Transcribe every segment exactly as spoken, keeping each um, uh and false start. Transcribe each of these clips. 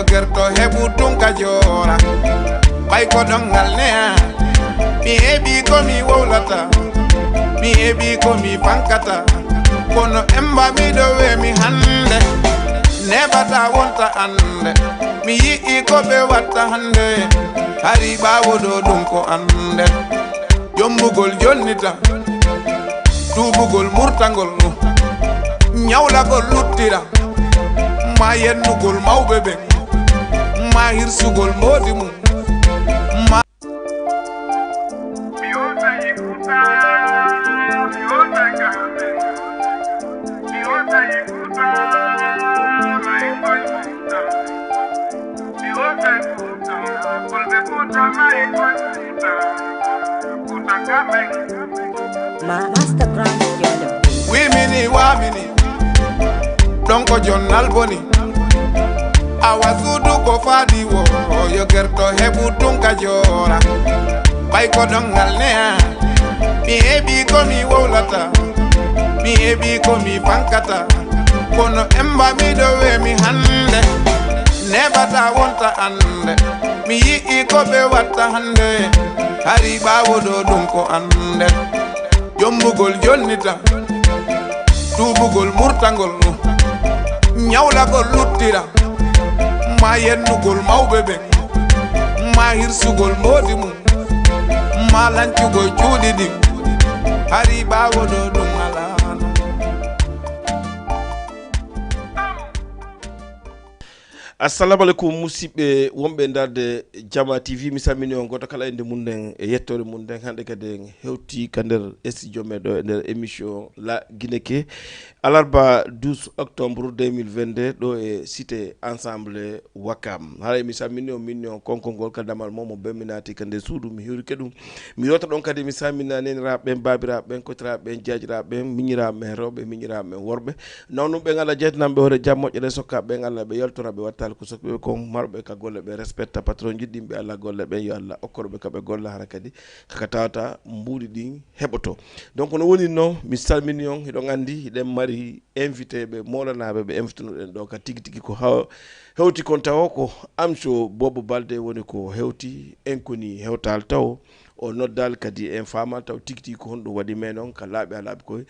Gerto heɓu tun ka joora. Ɓay ko ɗon ngal neya. Mi heɓi ko mi wowlata. Mi heɓi ko mi fankata. Kono emba miɗo we mi hannde. Neɓata wonta annde. Mi yi'i ko ɓe watta hannde. Hari ɓaawo ɗo ɗum ko annde. Jombugol jonnita. Tuubugol murtangol. Ñawlagol luttira. Ma yennugol mawɓe ɓen. Ma hirsugol moodi mum. Ma Ma Master Brand Yolo. Wimini wamini. Ɗon ko jonnal boni. Awa suudu ko faadi wo. Yo gerto heɓu tun ka joora. Ɓay ko ɗon ngal neya. Mi heɓi ko mi wowlata. Mi heɓi ko mi fankata. Kono emba miɗo we mi hannde. Neɓata wonta annde. Mi yi'i ko ɓe watta hannde. Hari ɓaawo ɗo ɗum ko annde. Jombugol jonnita. Tuubugol murtangol. Ñawlagol luttira. Ma yennugol mawɓe ɓen. Ma hirsugol moodi mum. Ma lancugol cuuɗi ɗin. Hari ɓaawo ɗo ɗum alaano. Assalamu aleykum, musidɓe wonɓe e darde Jama T V. Mi salmini on gooto kala e innde mum nden e yettoore mum nden. Hannde kadi en hewti ka nder studio men ɗo e nder émission La Guinée Ké, alarba douze octobre deux mille vingt-deux, ɗo e Cité Ensemble Wakam. Haray mi salmini on, minni on konko ngol ka damal mo, mo ben mi naati ka nder suudu, mi hiwrike ɗum. Mi yewta ɗon kadi, mi salmina neeniraaɓe ɓen, baabiraaɓe ɓen, kotiraaɓe ɓen, jaajiraaɓe ɓen, miñiraaɓe ɓen rewɓe, miñiraaɓe ɓen worɓe. Nawnuɓe ɓen, Allah jeytananɓe hoore jam, moƴƴere sokkaɓe ɓen, Allah ɓe yaltora, ɓe watta ko sokkuɓe kon, marɓe ka golle ɓe respecta, patron jiɗɗinɓe Allah golle ɓen, yo Allah okkor ɓe ka ɓe golla hara kadi kaka tawata mbuuɗi ɗin heɓoto. Donc no woni no, mi salmini on, hiɗon anndi hiɗen mari invité ɓe moolanaaɓe ɓe invitinoɗen ɗo ka tigi tigi ko haw-, hewti kon tawo ko Amco Bobo Balde woni ko hewti en koni hewtal tawo. O noddal kadi en faamal taw tigi tigi ko honɗum waɗi men on ka laaɓi a laaɓi koy.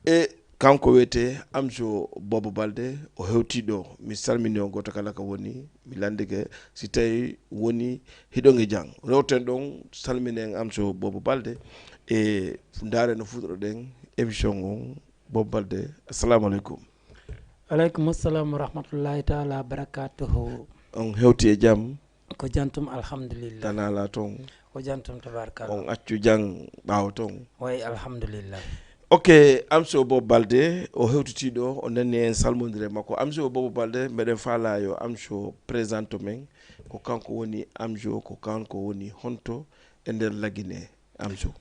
E kanko wiyetee Amco Bobo Balde, o hewti ɗo. Mi salmini on gooto kala ka woni, mi lanndike si tawi woni hiɗon e jam. Rewten ɗon, salminen Amco Bobo Balde e ndaaren no fuɗɗoroɗen émission on. Bobo Balde, assalamu aleykum. Aleykum assalam wa rahmatullahi taala wa barakatuhu. On hewti e jam? Ko jantum, alhamdulillah. Tan ala ton? Ko jantum, tabarkalla. On accu jam ɓaawo ton? Way, alhamdulillah. Ok, Amco Bobo Balde, o hewtiti ɗo, o nanni en salmondire makko. Amco Bobo Balde, meɗen faala yo Amco présente men, ko kanko woni Amco, ko kanko woni honto e nder La Guinée, Amco?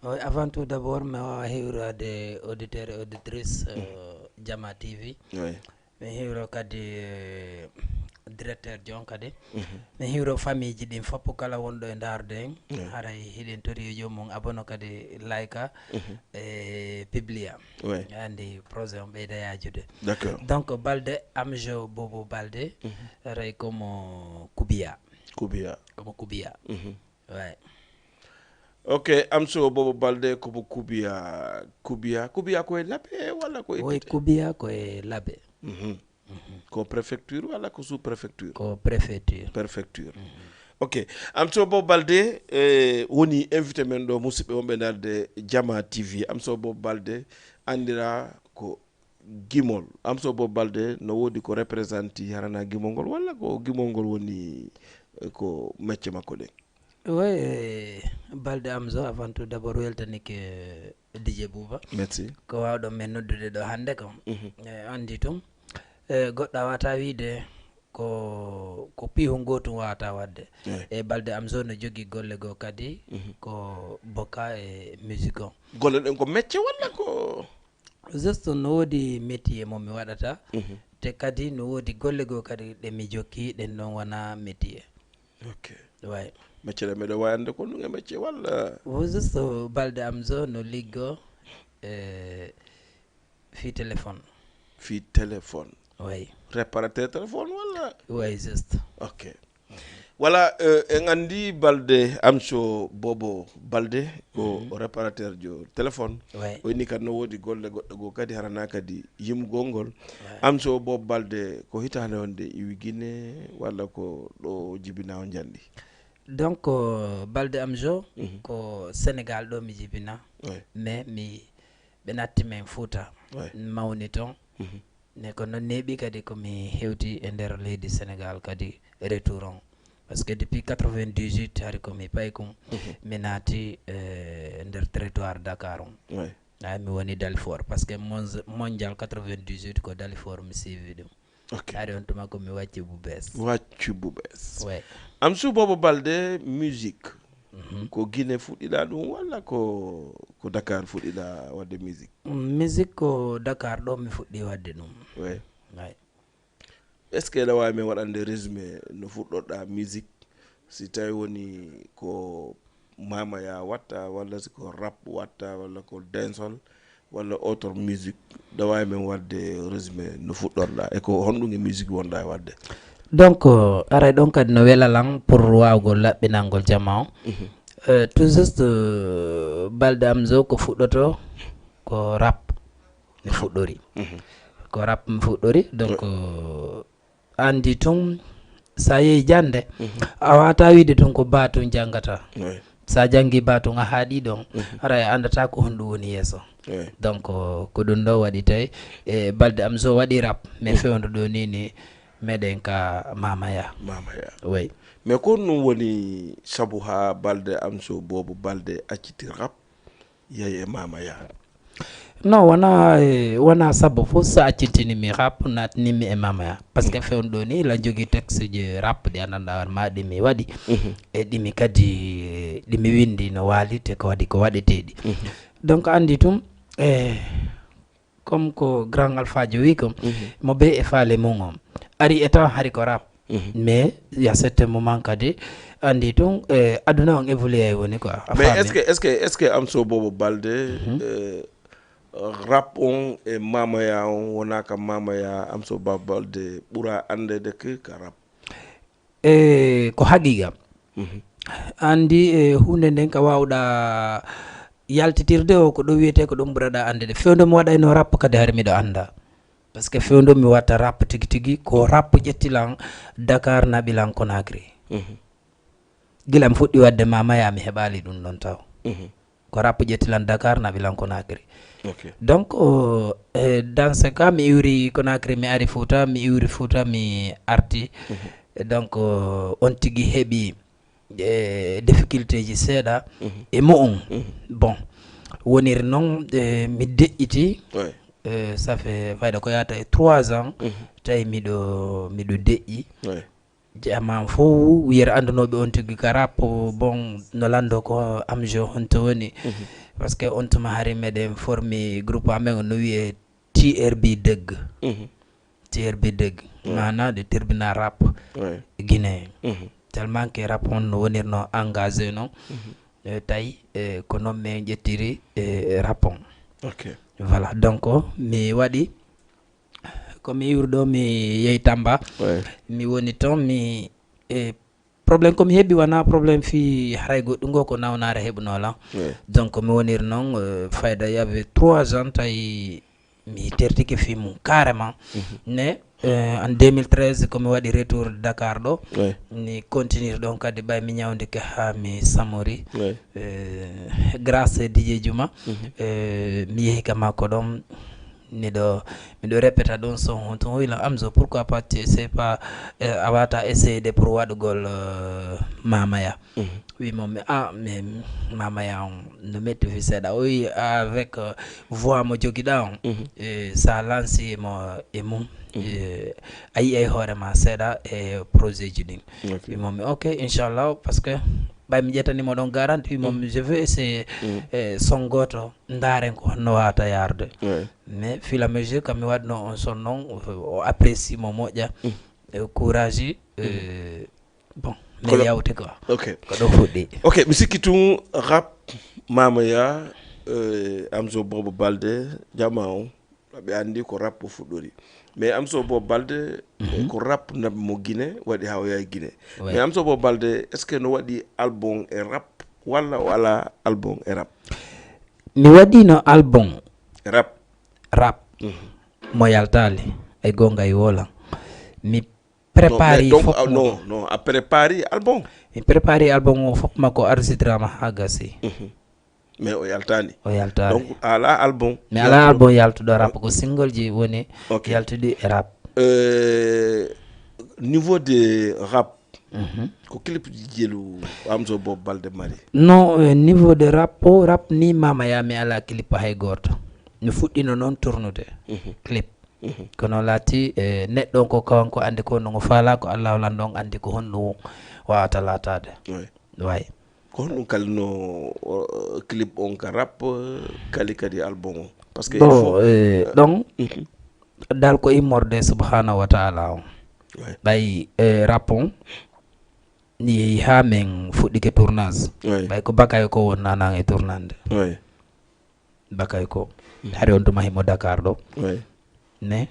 Oui, avant tout d'abord, mi wawa hiwrade auditeur et auditrice, euh, Jama T V. Oui. Mi hiwro kadi, euh, directeur John kadi. Mhm. Mi hiwro famille ji ɗin fop kala wonɗo e ndaarde en. Oui. Haray hiɗen tori yo joomum abono kadi like, mhm, e publia. Oui. Andi projet on ɓeyda yaajude. D'accord. Donc, Balde, Amco Bobo Balde, mhm, haray komo Kubiya. Kubiya. Komo Kubiya. Mhm. Ouais. Ok, Amco Bobo Balde ko mo Kubiya. Kubiya, Kubiya ko e Labe walla ko e Woy, Tete? Kubiya ko e Labe. Mhm. Mhm. Ko préfecture walla ko sous-préfecture? Ko préfecture. Préfecture. Mhm. Ok, Amco Bobo Balde, eh, woni invité men ɗo, musidɓe wonɓe darde Jama T V. Amco Bobo Balde anndira ko gimol. Amco Bobo Balde no woodi ko représenté harana gimol ngol, walla ko gimol ngol woni, eh, ko mecce makko ɗen? Oui, eh, Balde Amco, avant tout d'abord weltanike D J Bouba. Merci. Ko wawɗo men noddude ɗo hannde kam. Mhm. Eh, andi tun. Eh, goɗɗo a wata wiide ko, ko piihun gootun wawata wadde. Oui. E Balde Amco no jogi golle goo kadi, mhm, ko boka e musique on. Golle ɗen ko mecce walla ko? Juste no woodi métier mo mi waɗata, mhm, te kadi no woodi golle goo kadi ɗe mi jokki, ɗen non wona métier. Ok. Way. Mecce ɗe meɗo wayande ko ɗum e mecce walla? Wo juste Balde Amco no liggo, eh, fii téléphone. Fii téléphone. Way. réparateur téléphone walla? Oui, juste. Ok. Voilà, euh, en anndi Balde Amso Bobo Balde ko réparateur jo téléphone. Oui. O inni kadi no woodi golle goɗɗe goo kadi harana kadi yimugol ngol. Amso Bobo Balde ko hitaande wonde iwi Guinée walla ko ɗo jibina o njanɗi? Donc euh, Balde Amso ko Sénégal ɗo mi jibina. Oui. Mais mi ɓe natti men Fouta. Oui. Mawni toon. Mhm. Ne ko noon neeɓi kadi ko mi hewti e nder leydi Sénégal kadi retour on. Parce que depuis quatre-vingt-dix-huit hari ko mi paykum mi naati eh, nder territoire Dakar on. Oui. Ay mi woni Dalifort parce que mon- mondial quatre-vingt-dix-huit ko Dalifort mi siivi ɗum. Ok. Hari on tuma ko mi wacci bu bees. Waccu bu bees. Ouais. Amso Bobo Balde musique. Ko Guinée fuɗɗiɗa ɗum walla ko ko Dakar fuɗɗiɗa wadde musique? Musique ko Dakar ɗo mi fuɗɗi wadde ɗum. Oui. Ay. Est ce que eɗa waawi men waɗande résumé no fuɗɗorɗa musique, si tawi woni ko mamaya watta walla si ko rap watta walla ko dancehall walla autre musique? Eɗa waawi men waɗde résumé no fuɗɗorɗa e ko honɗum e musique wonɗa e waɗde? Donc aray ɗon kadi no wela lan pour wawgol laɓɓinangol jama on. Euh, tout juste euh, Balde Amzo ko fuɗɗoto ko rap mi fuɗɗori. Ko rap mi fuɗɗori donc euh, andi tun sa yehi jande a wata wiide tun ko ba tun jangata. Oui. Sa jangi ba tun a haaɗi ɗon haray a andata ko honɗum woni yeeso. Oui. Donc ko ɗum ɗo waɗi tawi e Balde Amzo waɗi rap mais fewndo ɗo ni ni meɗen ka mamaya. Mamaya. Oui. Mais ko honɗum woni sabu ha Balde Amzo Bobo Balde acciti rap yahi e mamaya? Non wona eh, wona sabu fof sa accintini mi rap natini mi e mamaya parce que fewndo ɗo ni la jogui texte ji rap ɗi andanɗa ma ɗi mi waɗi e ɗimi kadi ɗimi windi no waali te ko waɗi ko waɗeteɗi. Donc andi tun e comme ko grand alphajo wi ko mo be e faale mum on ari e tawa hari ko rap mais ya certain moment kadi andi tun e aduna on évolué woni quoi a Mais faami? Est ce que est ce que est ce que Amzo Bobo Balde euh, rap on e mamaya on wona ka mamaya Amzo Bobo Balde ɓura andede que ka rap? E ko haqiqa andi e hunde nden ka wawɗa yaltitirde o ko ɗo wiyete ko ɗum ɓuraɗa ande de fewndo mi waɗayno rap kadi hari miɗo anda parce que fewndo mi watta rap tigi tigi ko rap ƴettilan Dakar naɓilan Conakry. Gila mi fuɗɗi wadde mamaya mi heɓali ɗum ɗon taw. Ko rap ƴettilan Dakar naɓilan Conakry. Ok. Donc euh, eh, dans ce cas mi iwri Conakry mi ari Fouta mi iwri Fouta mi arti. Donc euh, on tigi heɓi e difficulté ji seeɗa e mu'um. Bon woniri noon e mi deƴƴiti. Oui. E ça fait fayda ko yata e trois ans tawi miɗo miɗo deƴƴi. Oui. Jama fof wiyere andunoɓe on tigi ka rap bon no lando ko Amzo honto woni. Parce que on tuma hari meɗen formi groupe amen no wiye T R B Deg. T R B Deg mana de tribunal rap Oui. Guinée. Tellement que rap on no wonirno engagé non. E tawi e ko noon min ƴettiri e rap on. Ok. Voilà donc mi waɗi ko mi iwri ɗo mi yehi Tamba. Oui. Mi woni toon mi e problème ko mi heɓi wona problème fi haray goɗɗum ngo ko nawnare heɓunola. Oui. Donc mi woniri noon euh, fayda y avait trois ans tawi mi tertike fi mum carrément. Mais euh, en deux mille treize ko mi waɗi retour Dakar ɗo. Oui. Mi continue ɗon kadi ɓay mi ñawdike ha mi samori. Oui. Euh, grâce e Didier Juma euh, mi yehi ka makko ɗon. Miɗo miɗo répéta ɗon son honto hoyla Amzo pourquoi pas tu essaies pas euh, a wata essayé de pour waɗugol euh, mamaya. Wi mo mi a mais mamaya on no metti fi seeɗa o wi avec euh, voix mo jogiɗa on. Et sa lanci mo e mum euh, a yiyay hoorema seeɗa e projet ji ɗin. Ok. Wi mo mi ok inchallah parce que ɓay mi ƴettanimo ɗon garanti wi mo mi je veux essayer euh, son goto ndaren ko honno wawata yarde. Oui. Mais fil à mesure kam mi waɗno on son noon o apprécie mo moƴƴa. E courage euh, bon mais Kono- yawti quoi. Ok. Ko ɗo fuɗɗi. Ok mi sikki tun rap mamaya euh, Amzo Bobo Balde jama on ɓe andi ko rap o fuɗɗori. Mais Amzo Bob Balde, mhm, ko rap naɓi mo Guinée, waɗi haa o yahi Guinée. Ouais. Mais Amzo Bob Balde, est-ce que no waɗi album e rap, walla o alaa album e rap? Mi waɗino album. E rap? Rap. Mhm. Mo yaltaali, e goonga e wola. Mi prépari. Donc, fof ah, mo non, non, a prépari album? Mi prépari album o fof makko arsidrama haa gasi. Mhm. Mais o yaltaani. O yaltaani. Donc, a alaa album. Mi alaa album yaltuɗo rap, ko single ji woni, ok, yaltuɗi e rap. Euh, niveau de rap, mhm, ko clip ji jelu Amzo Bob Balde mari? Non, euh, niveau de rap, o rap ni Mama Ya mi alaa clip hay gooto. Mi fuɗɗino noon tournude, mhm, clip. Mhm. Kono laati, eh, neɗɗo on ko kanko anndi ko no o faalaa, ko Allahu lanɗo on anndi ko honɗum wawata laataade. Oui. Way. Ko honɗum kalino, o, clip on ka rap, kali kadi album on? Parce que il bon, faut, eh, euh, ɗon, mhm, dal ko immorde subhanahu wa taala on. Ouais. Ɓay, eh, rap on, ni yehi haa men fuɗɗike tournage. Ouais. Ɓay ko Bakay ko wonnaa nan e tournande. Ouais. Bakay ko. Mhm. Hari on tuma himo Dakar ɗo. Ouais. Ne?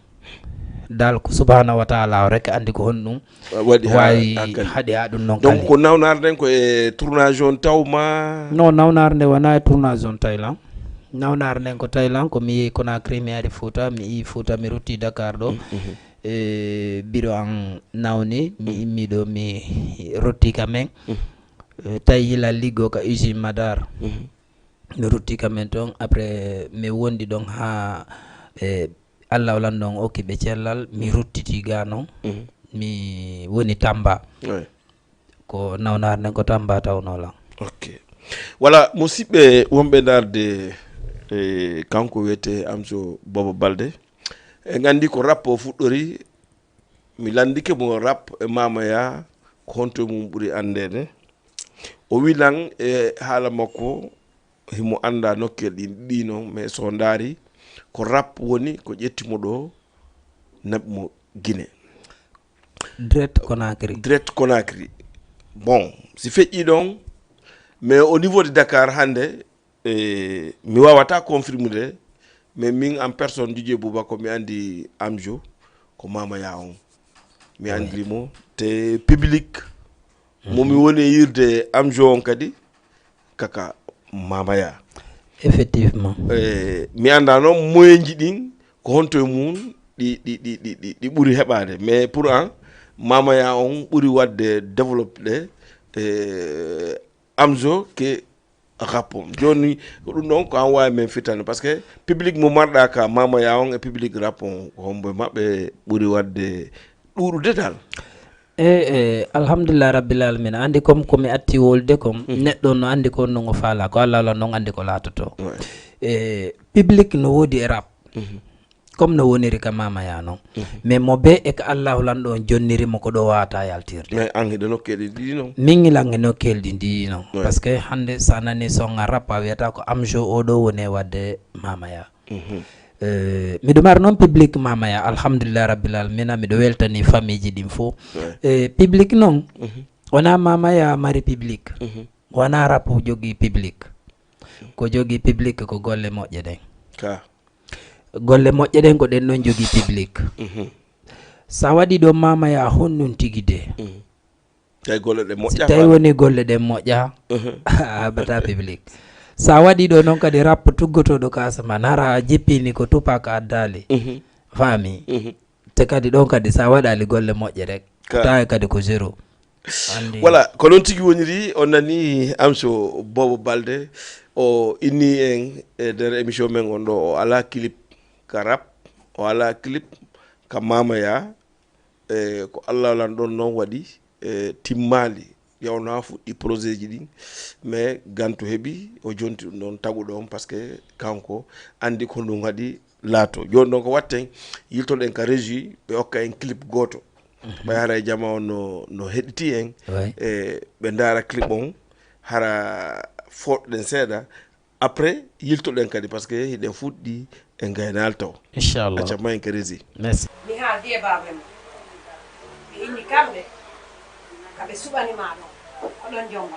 Dal ko subhanahu wa taala o rek anndi ko honɗum waɗi haa, wawi haa kadi haɗi haa ɗum noon. Donc kadi ko nawnaare nden ko e tournage on tawma? Non, nawnaare nde wonaa e tournage on Thailand. Nawnaare nden ko Thailand, ko mi yehi Conakry, mi ari Fouta, mi yi Fouta, mi rutti Dakar ɗo. Mhm. E biro an nawni, mi, mhm, immi ɗo, mi rutti ka men. Mhm. E, tawi hila liggo ka usine Madar. Mhm. Mi rutti ka men toon, après mi wondi ɗon haa, e, Allah o lanɗo on okki ɓe cellal, mi ruttiti ga noon, mhm, mi woni Tamba. Ouais. Ko nawnaare nden ko Tamba tawnoo lan. Ok. Voilà, musidɓe wonɓe ndaarde, e, kanko wiyetee Amzo Bobo Balde. En nganndi ko rap o fuɗɗori, mi lanndike mo rap e Mama Ya, ko honto e mum ɓuri anndeede. O wi lan e haala makko, himo annda nokkeeli ɗin ɗiɗi non, mais so ndaari ko rap woni ko ƴetti mo ɗo, naɓi mo Guinée. Direct Conakry. Direct Conakry. Bon, si feƴƴi ɗon, mais au niveau de Dakar hannde, e, mi wawata confirmude, mais min en personne, Didier Bouba, ko mi anndi Amzo, ko Mama Ya on. Mi, ouais, anndiri mo, te public mo mi, mhm, woni e yirde Amzo on kadi, kaka Mama Ya. Effectivement. E, mi annda noon moyenji ɗin, ko honto e mum ɗi, ɗi, ɗi, ɗi, ɗi, ɗi ɓuri heɓaade. Mais pour an, Mama Ya on ɓuri waɗde développé, e, Amzo ke rap on. Jooni, ko ɗum ɗon ko an waawi men fitande, parce que public mo marɗa ka Mama Ya on e public rap on, ko hombo e maɓɓe ɓuri waɗde ɗuuɗude dal? E, e, alhamdulillah rabbil alamin. Anndi comme ko mi atti wolde kon, mhm, neɗɗo on no anndi ko non o faala, ko Allah Allah non anndi ko laatoto. Ouais. E, public no woodi e rap. Mhm. Comme no woniri ka Mama Ya non. Mhm. Mais mo be e ka Allahu lanɗo on jonniri mo ko ɗo wawata yaltirde. Mais an hiɗa nokkeeli ɗiɗi non? Min hilan e nokkeeli ɗin ɗiɗi non. Ouais. Parce que hannde sa nani son a rap a wiyata ko Amzo o ɗo woni e waɗde Mama Ya. Mhm. Eh, miɗo mari noon public Mama Ya, alhamdulillah rabbil alamina, miɗo weltani famille ji ɗin fof. Ouais. Eh, public noon, mhm, wona Mama Ya mari public. Mhm. Wona rap jogii public. Ko jogii public ko golle moƴƴe ɗen. Ka. Golle moƴƴe ɗen ko ɗen ɗon jogii public. Mhm. Sa waɗi ɗo Mama Ya honɗum tigi de? Mhm. Tawi golle ɗe, si moƴƴa tawi fa woni golle ɗen moƴƴa, mhm, a haɓata public. Sa waɗi ɗo noon kadi rap tuggotooɗo ka asamaan, hara a jippini ko Tupac addaali. Mhm. Faami? Mhm. Te kadi ɗon kadi sa waɗaali golle moƴƴe rek, ka tawi kadi ko zéro. Anndi. Voilà, ko noon tigi woniri. On nani Amzo Bobo Balde, o inni en e nder émission men on ɗo, o alaa clip ka rap, o alaa clip ka Mama Ya. E ko Allah lan ɗon noon waɗi, e timmaali, ƴawna fuɗɗi projet ji ɗin, mais gantu heɓi, o jonti ɗum ɗon taguɗo on, parce que kanko anndi ko ɗum waɗi laato. Jooni ɗon ko watten, yiltoɗen ka régie, ɓe okka en clip gooto. Mhm. Ɓay hara e jama on no, no heɗiti en, ouais, e ɓe ndaara clip on, hara fooɗɗen seeɗa, après, yiltoɗen kadi, parce que hiɗen fuɗɗi e ngaynaal taw. Inchallah. Acca, ma en ka régie. Merci. Mi haaldi e baaɓe mum. Ɓe inni kamɓe, ka ɓe suɓani ma ɗon. Ko ɗon jonga.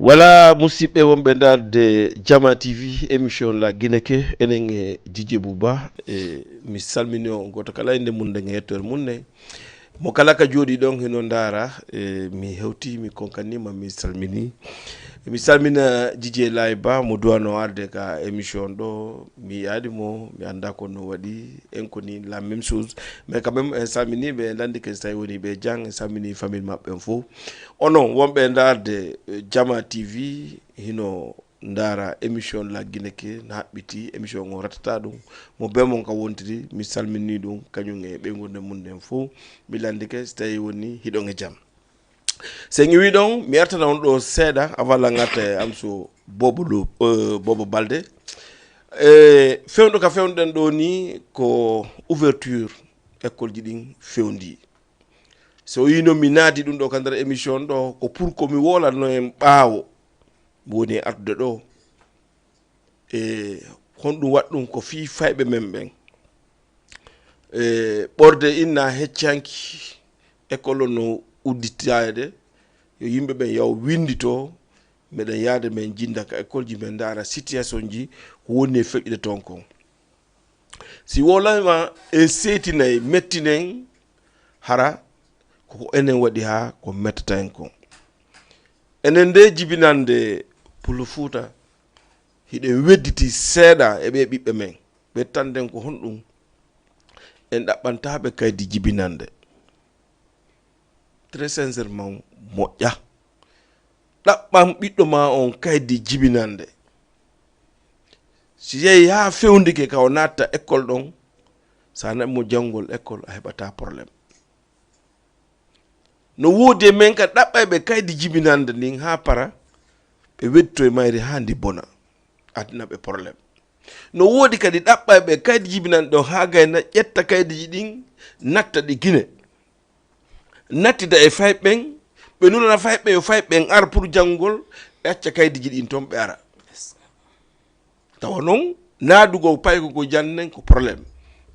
Wala, musidɓe wonɓe ndaarde Jama T V, émission La Guineke, enen e Didier Bouba. E mi salmini on gooto kala innde mum nden e yettoore mum nden. Mo kala ka jooɗi ɗon hino ndaara, e mi hewti, mi konkanima, mi salmini. Mi salmina Didier Laye Ba, mo duwano arde ka émission ɗo. Mi yaadi mo, mi annda ko no waɗi, en ko ni la même chose. Mais quand même, en salmini ɓe, en landi ken so tawi woni ɓe jang, en salmini famille maɓɓe en fof. Onon wonɓe e ndaarde, eh, Jama T V, hino ndaara émission La Guineke, na haɓɓiti, émission on ratata ɗum. Mo be mon ka wontiri, mi salmini ɗum, kañum e ɓeynguure mum nden fof. Mi landike, so tawi woni hiɗon e jam. So en iwi ɗon, mi artana on ɗo seeɗa, avant la ngarta e am so Bobo Lo, eh, Bobo Balde. E fewndo ka fewndo ɗen ɗo ni, ko ouverture école ji ɗin fewndi. So yino mi naati ɗum ɗo ka nder émission ɗo, ko pour ko mi wolano en ɓaawo. Mi woni e artude ɗo. E honɗum waɗi ɗum? Ko fii fayɓe men ɓen. E ɓorde inna heccanki école on no udditaade, yo yimɓe ɓen yaw winndito, meɗen yaade men jinnda ka école ji, men ndaara situation ji ko woni e feƴƴude toon kon. Si wolama en seetinay, mettinen, hara ko enen waɗi haa ko mettata en kon. Enen nde jibinande Pullo Fuuta, hiɗen wedditi seeɗa e ɓe ɓiɓɓe men. Ɓe tanden ko honɗum? En ɗaɓɓantaa ɓe kaydi jibinande. Très sincèrement, moƴƴa. Ɗaɓɓan ɓiɗɗo ma on kaydi jibinande. Si yehi haa fewndike ka o natta école ɗon, sa naɓi mo janngol école, a heɓata problème. No woodi e men ka ɗaɓɓay ɓe kaydi jibinande ndin haa para, ɓe weddito e mayri haa ndi bona, adina ɓe problème. No woodi kadi ɗaɓɓay ɓe kaydi jibinande ɗon haa gayna ƴetta kaydiji ɗin, natta ɗi Gine. Nattida e fayɓe ɓen, ɓe nulana fayɓe ɓen yo fayɓe ɓen ar pour janngol, ɓe acca kaydiji ɗin ton ɓe ara. Tawa non, naadugol payko ko jannen ko problème.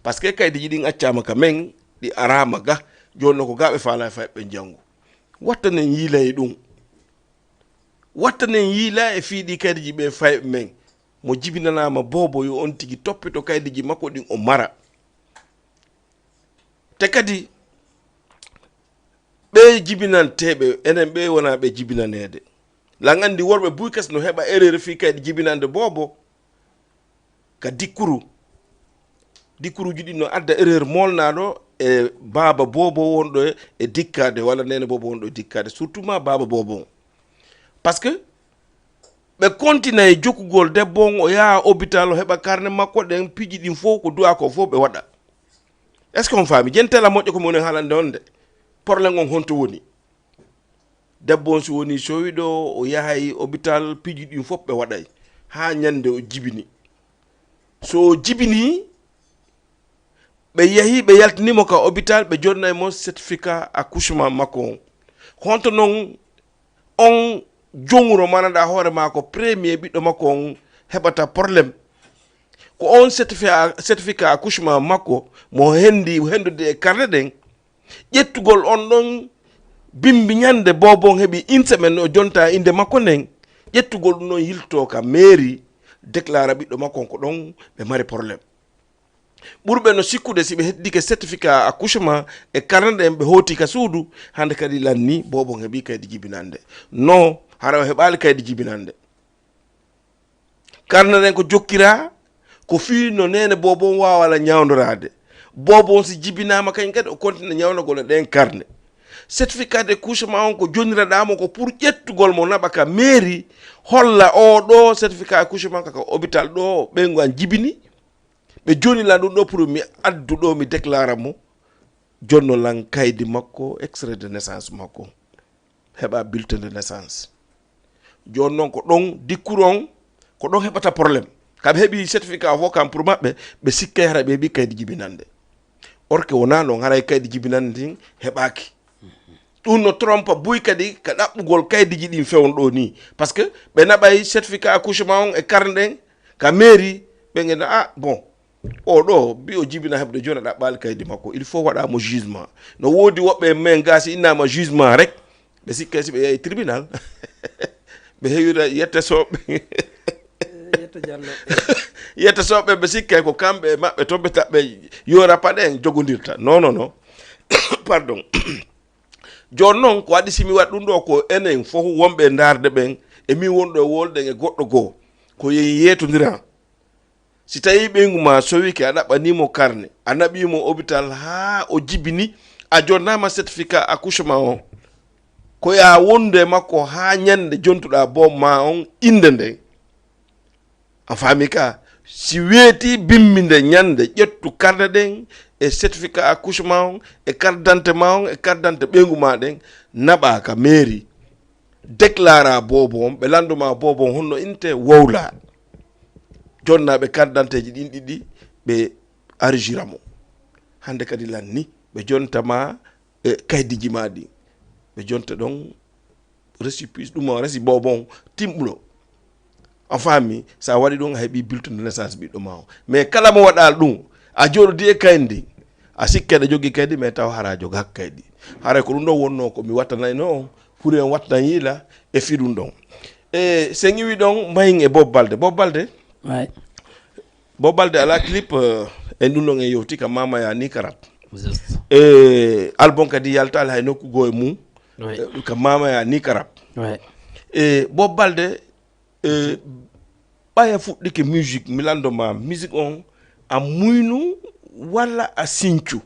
Parce que kaydiji ɗin accaama ka men, ɗi araama ga, jooni non ko ga ɓe faala e fayɓe ɓen janngu. Wattanen yiilay ɗum. Wattanen yiila e fii ɗi kaydiji ɓe fayɓe men. Mo jibinanaama boobo yo on tigi toppito kaydiji makko ɗin o mara. Te kadi, ɓe jibinanteeɓe, enen ɓe wona ɓe jibinaneede. Lan anndi worɓe buy kas no heɓa erreur fii kaydi jibinande boobo ka dikkuru. Dikkuruuji ɗin no adda erreur moolnaaɗo e baaba boobo wonɗo e, e dikkaade, walla neene boobo wonɗo e dikkaade, surtout ma baaba boobo on. Parce que ɓe kontina e jokkugol debbo on, o yaha hôpital, o heɓa carnet makko, ɗen piiji ɗin fof, ko du'a ko fof ɓe waɗa. Est-ce que on faami? Jentela moƴƴo ko mi woni haalande on de. Problème on honto woni? Debbo on so woni, so wi ɗo o yahay hôpital, piiji ɗin fof ɓe waɗay. Haa ñande o jibini. So o jibini, ɓe yahi, ɓe yaltini mo ka hôpital, ɓe jonnay mo certificat accouchement makko on. Honto non on jonguro mananɗa hoore maako premier ɓiɗɗo makko on heɓata problème? Ko on certificat, certificat accouchement makko mo hendi, hendude e carnet ɗen, ƴettugol on ɗon bimbi ñande boobo on heɓi une semaine o jonta innde makko nden, ƴettugol ɗum ɗon yilto ka mairie, déclara ɓiɗɗo makko on ko ɗon ɓe mari problème. Ɓurɓe no sikkude si ɓe heddike certificat accouchement e carnet ɗen ɓe hooti ka suudu, hande kadi lanni boobo on heɓi kaydi jibinande. Non, hara o heɓaali kaydi jibinande. Carnet ɗen ko jokkira, ko fii no neene boobo on waawala ñawndoraade. Boobo on si jibinaama kañum kadi o kontina ñawndagol e ɗen carnet. Certificat de accouchement on ko jonniraɗaa mo ko pour ƴettugol mo naɓa ka mairie, holla oo ɗoo certificat accouchement ka, ka hôpital ɗoo ɓeyngu an jibini. Ɓe jonnila ɗum ɗoo pour mi addu ɗoo mi déclara mo. Jonno lan kaydi makko, extrait de naissance makko. Heɓa bulletin de naissance. Jooni noon ko ɗon dikkuru on, ko ɗon heɓata problème. Ka ɓe heɓi certificat o fof kam pour maɓɓe, ɓe sikkay hara ɓe heɓi kaydi jibinande. Or que wonaa noon, haray kaydi jibinande ndin heɓaaki. Ɗum no trompa buy kadi ka ɗaɓɓugol kaydiji ɗin fewndo ɗo nii. Parce que ɓe naɓay certificat accouchement on e carnet ɗen ka mairie, ɓe ngena, ah, bon, o ɗo, bi o jibina heɓde jooni a ɗaɓɓaali kaydi makko. Il faut waɗa mo jugement. No woodi woɓɓe e men gaa si innaama jugement rek, ɓe sikkay si ɓe yahi tribunal. Ɓe heewira yette soɓɓe. Yetta Jallo. Yetta soɓɓe, ɓe sikkay ko kamɓe e maɓɓe to ɓe taɓɓe yora paɗe en jogondirta. Non, non, non. Pardon. Jooni noon, ko waɗi si mi waɗi ɗum ɗo, ko enen fof wonɓe e ndaarde ɓen, e min wonɗo e wolden e goɗɗo goo, ko yen yeetondiran. Si tawii ɓeyngu maa sowike, a ɗaɓɓanii mo karne, a naɓii mo hôpital haa o jibini, a jonnaama certificat accouchement on, ko yaa wondu e makko haa ñannde jontuɗaa boom maa on innde nden. A faami ka? Si weetii bimminde ñannde, ƴettu karne ɗen e certificat accouchement on e carte d'identité maa on e carte d'identité ɓeyngu maa ɗen, naɓaa ka mairie. Déclara boobo on, ɓe lannduma boobo on honno innte, wowlaa. Jonnaaɓe carte d'identité ji ɗin ɗiɗi, ɓe arjira mo. Hannde kadi lanni, ɓe jonta ma e kaydiiji maa ɗin. Ɓe jonta ɗon récépissé, ɗum o resi boobo on timɓuɗo. A faami, so a waɗi ɗum, a heɓi bulletin de naissance ɓiɗɗo maa o. Mais kala mo waɗaali ɗum, a jooɗodii e kaydi, a sikki aɗa jogii kaydi, mais taw hara a jogaaki kaydi. Haray ko ɗum ɗon wonnoo ko mi wattanayno on, pour en wattan yiila e fii ɗum ɗon. E, so en iwii ɗon, mbayen e Bob Balde. Bob Balde? Ouais. Bob Balde alaa clip, eh, en ɗum ɗon en yewti ka Mama Ya ni ka rap. Juste. E, album kadi yaltaali hay nokku goo e mum. Ouais. Eh, ka Mama Ya ni ka rap. Ouais. E, Bob Balde, eh, ɓay a fuɗɗike musique, mi lanndo ma, musique on, a muynu walla a sincu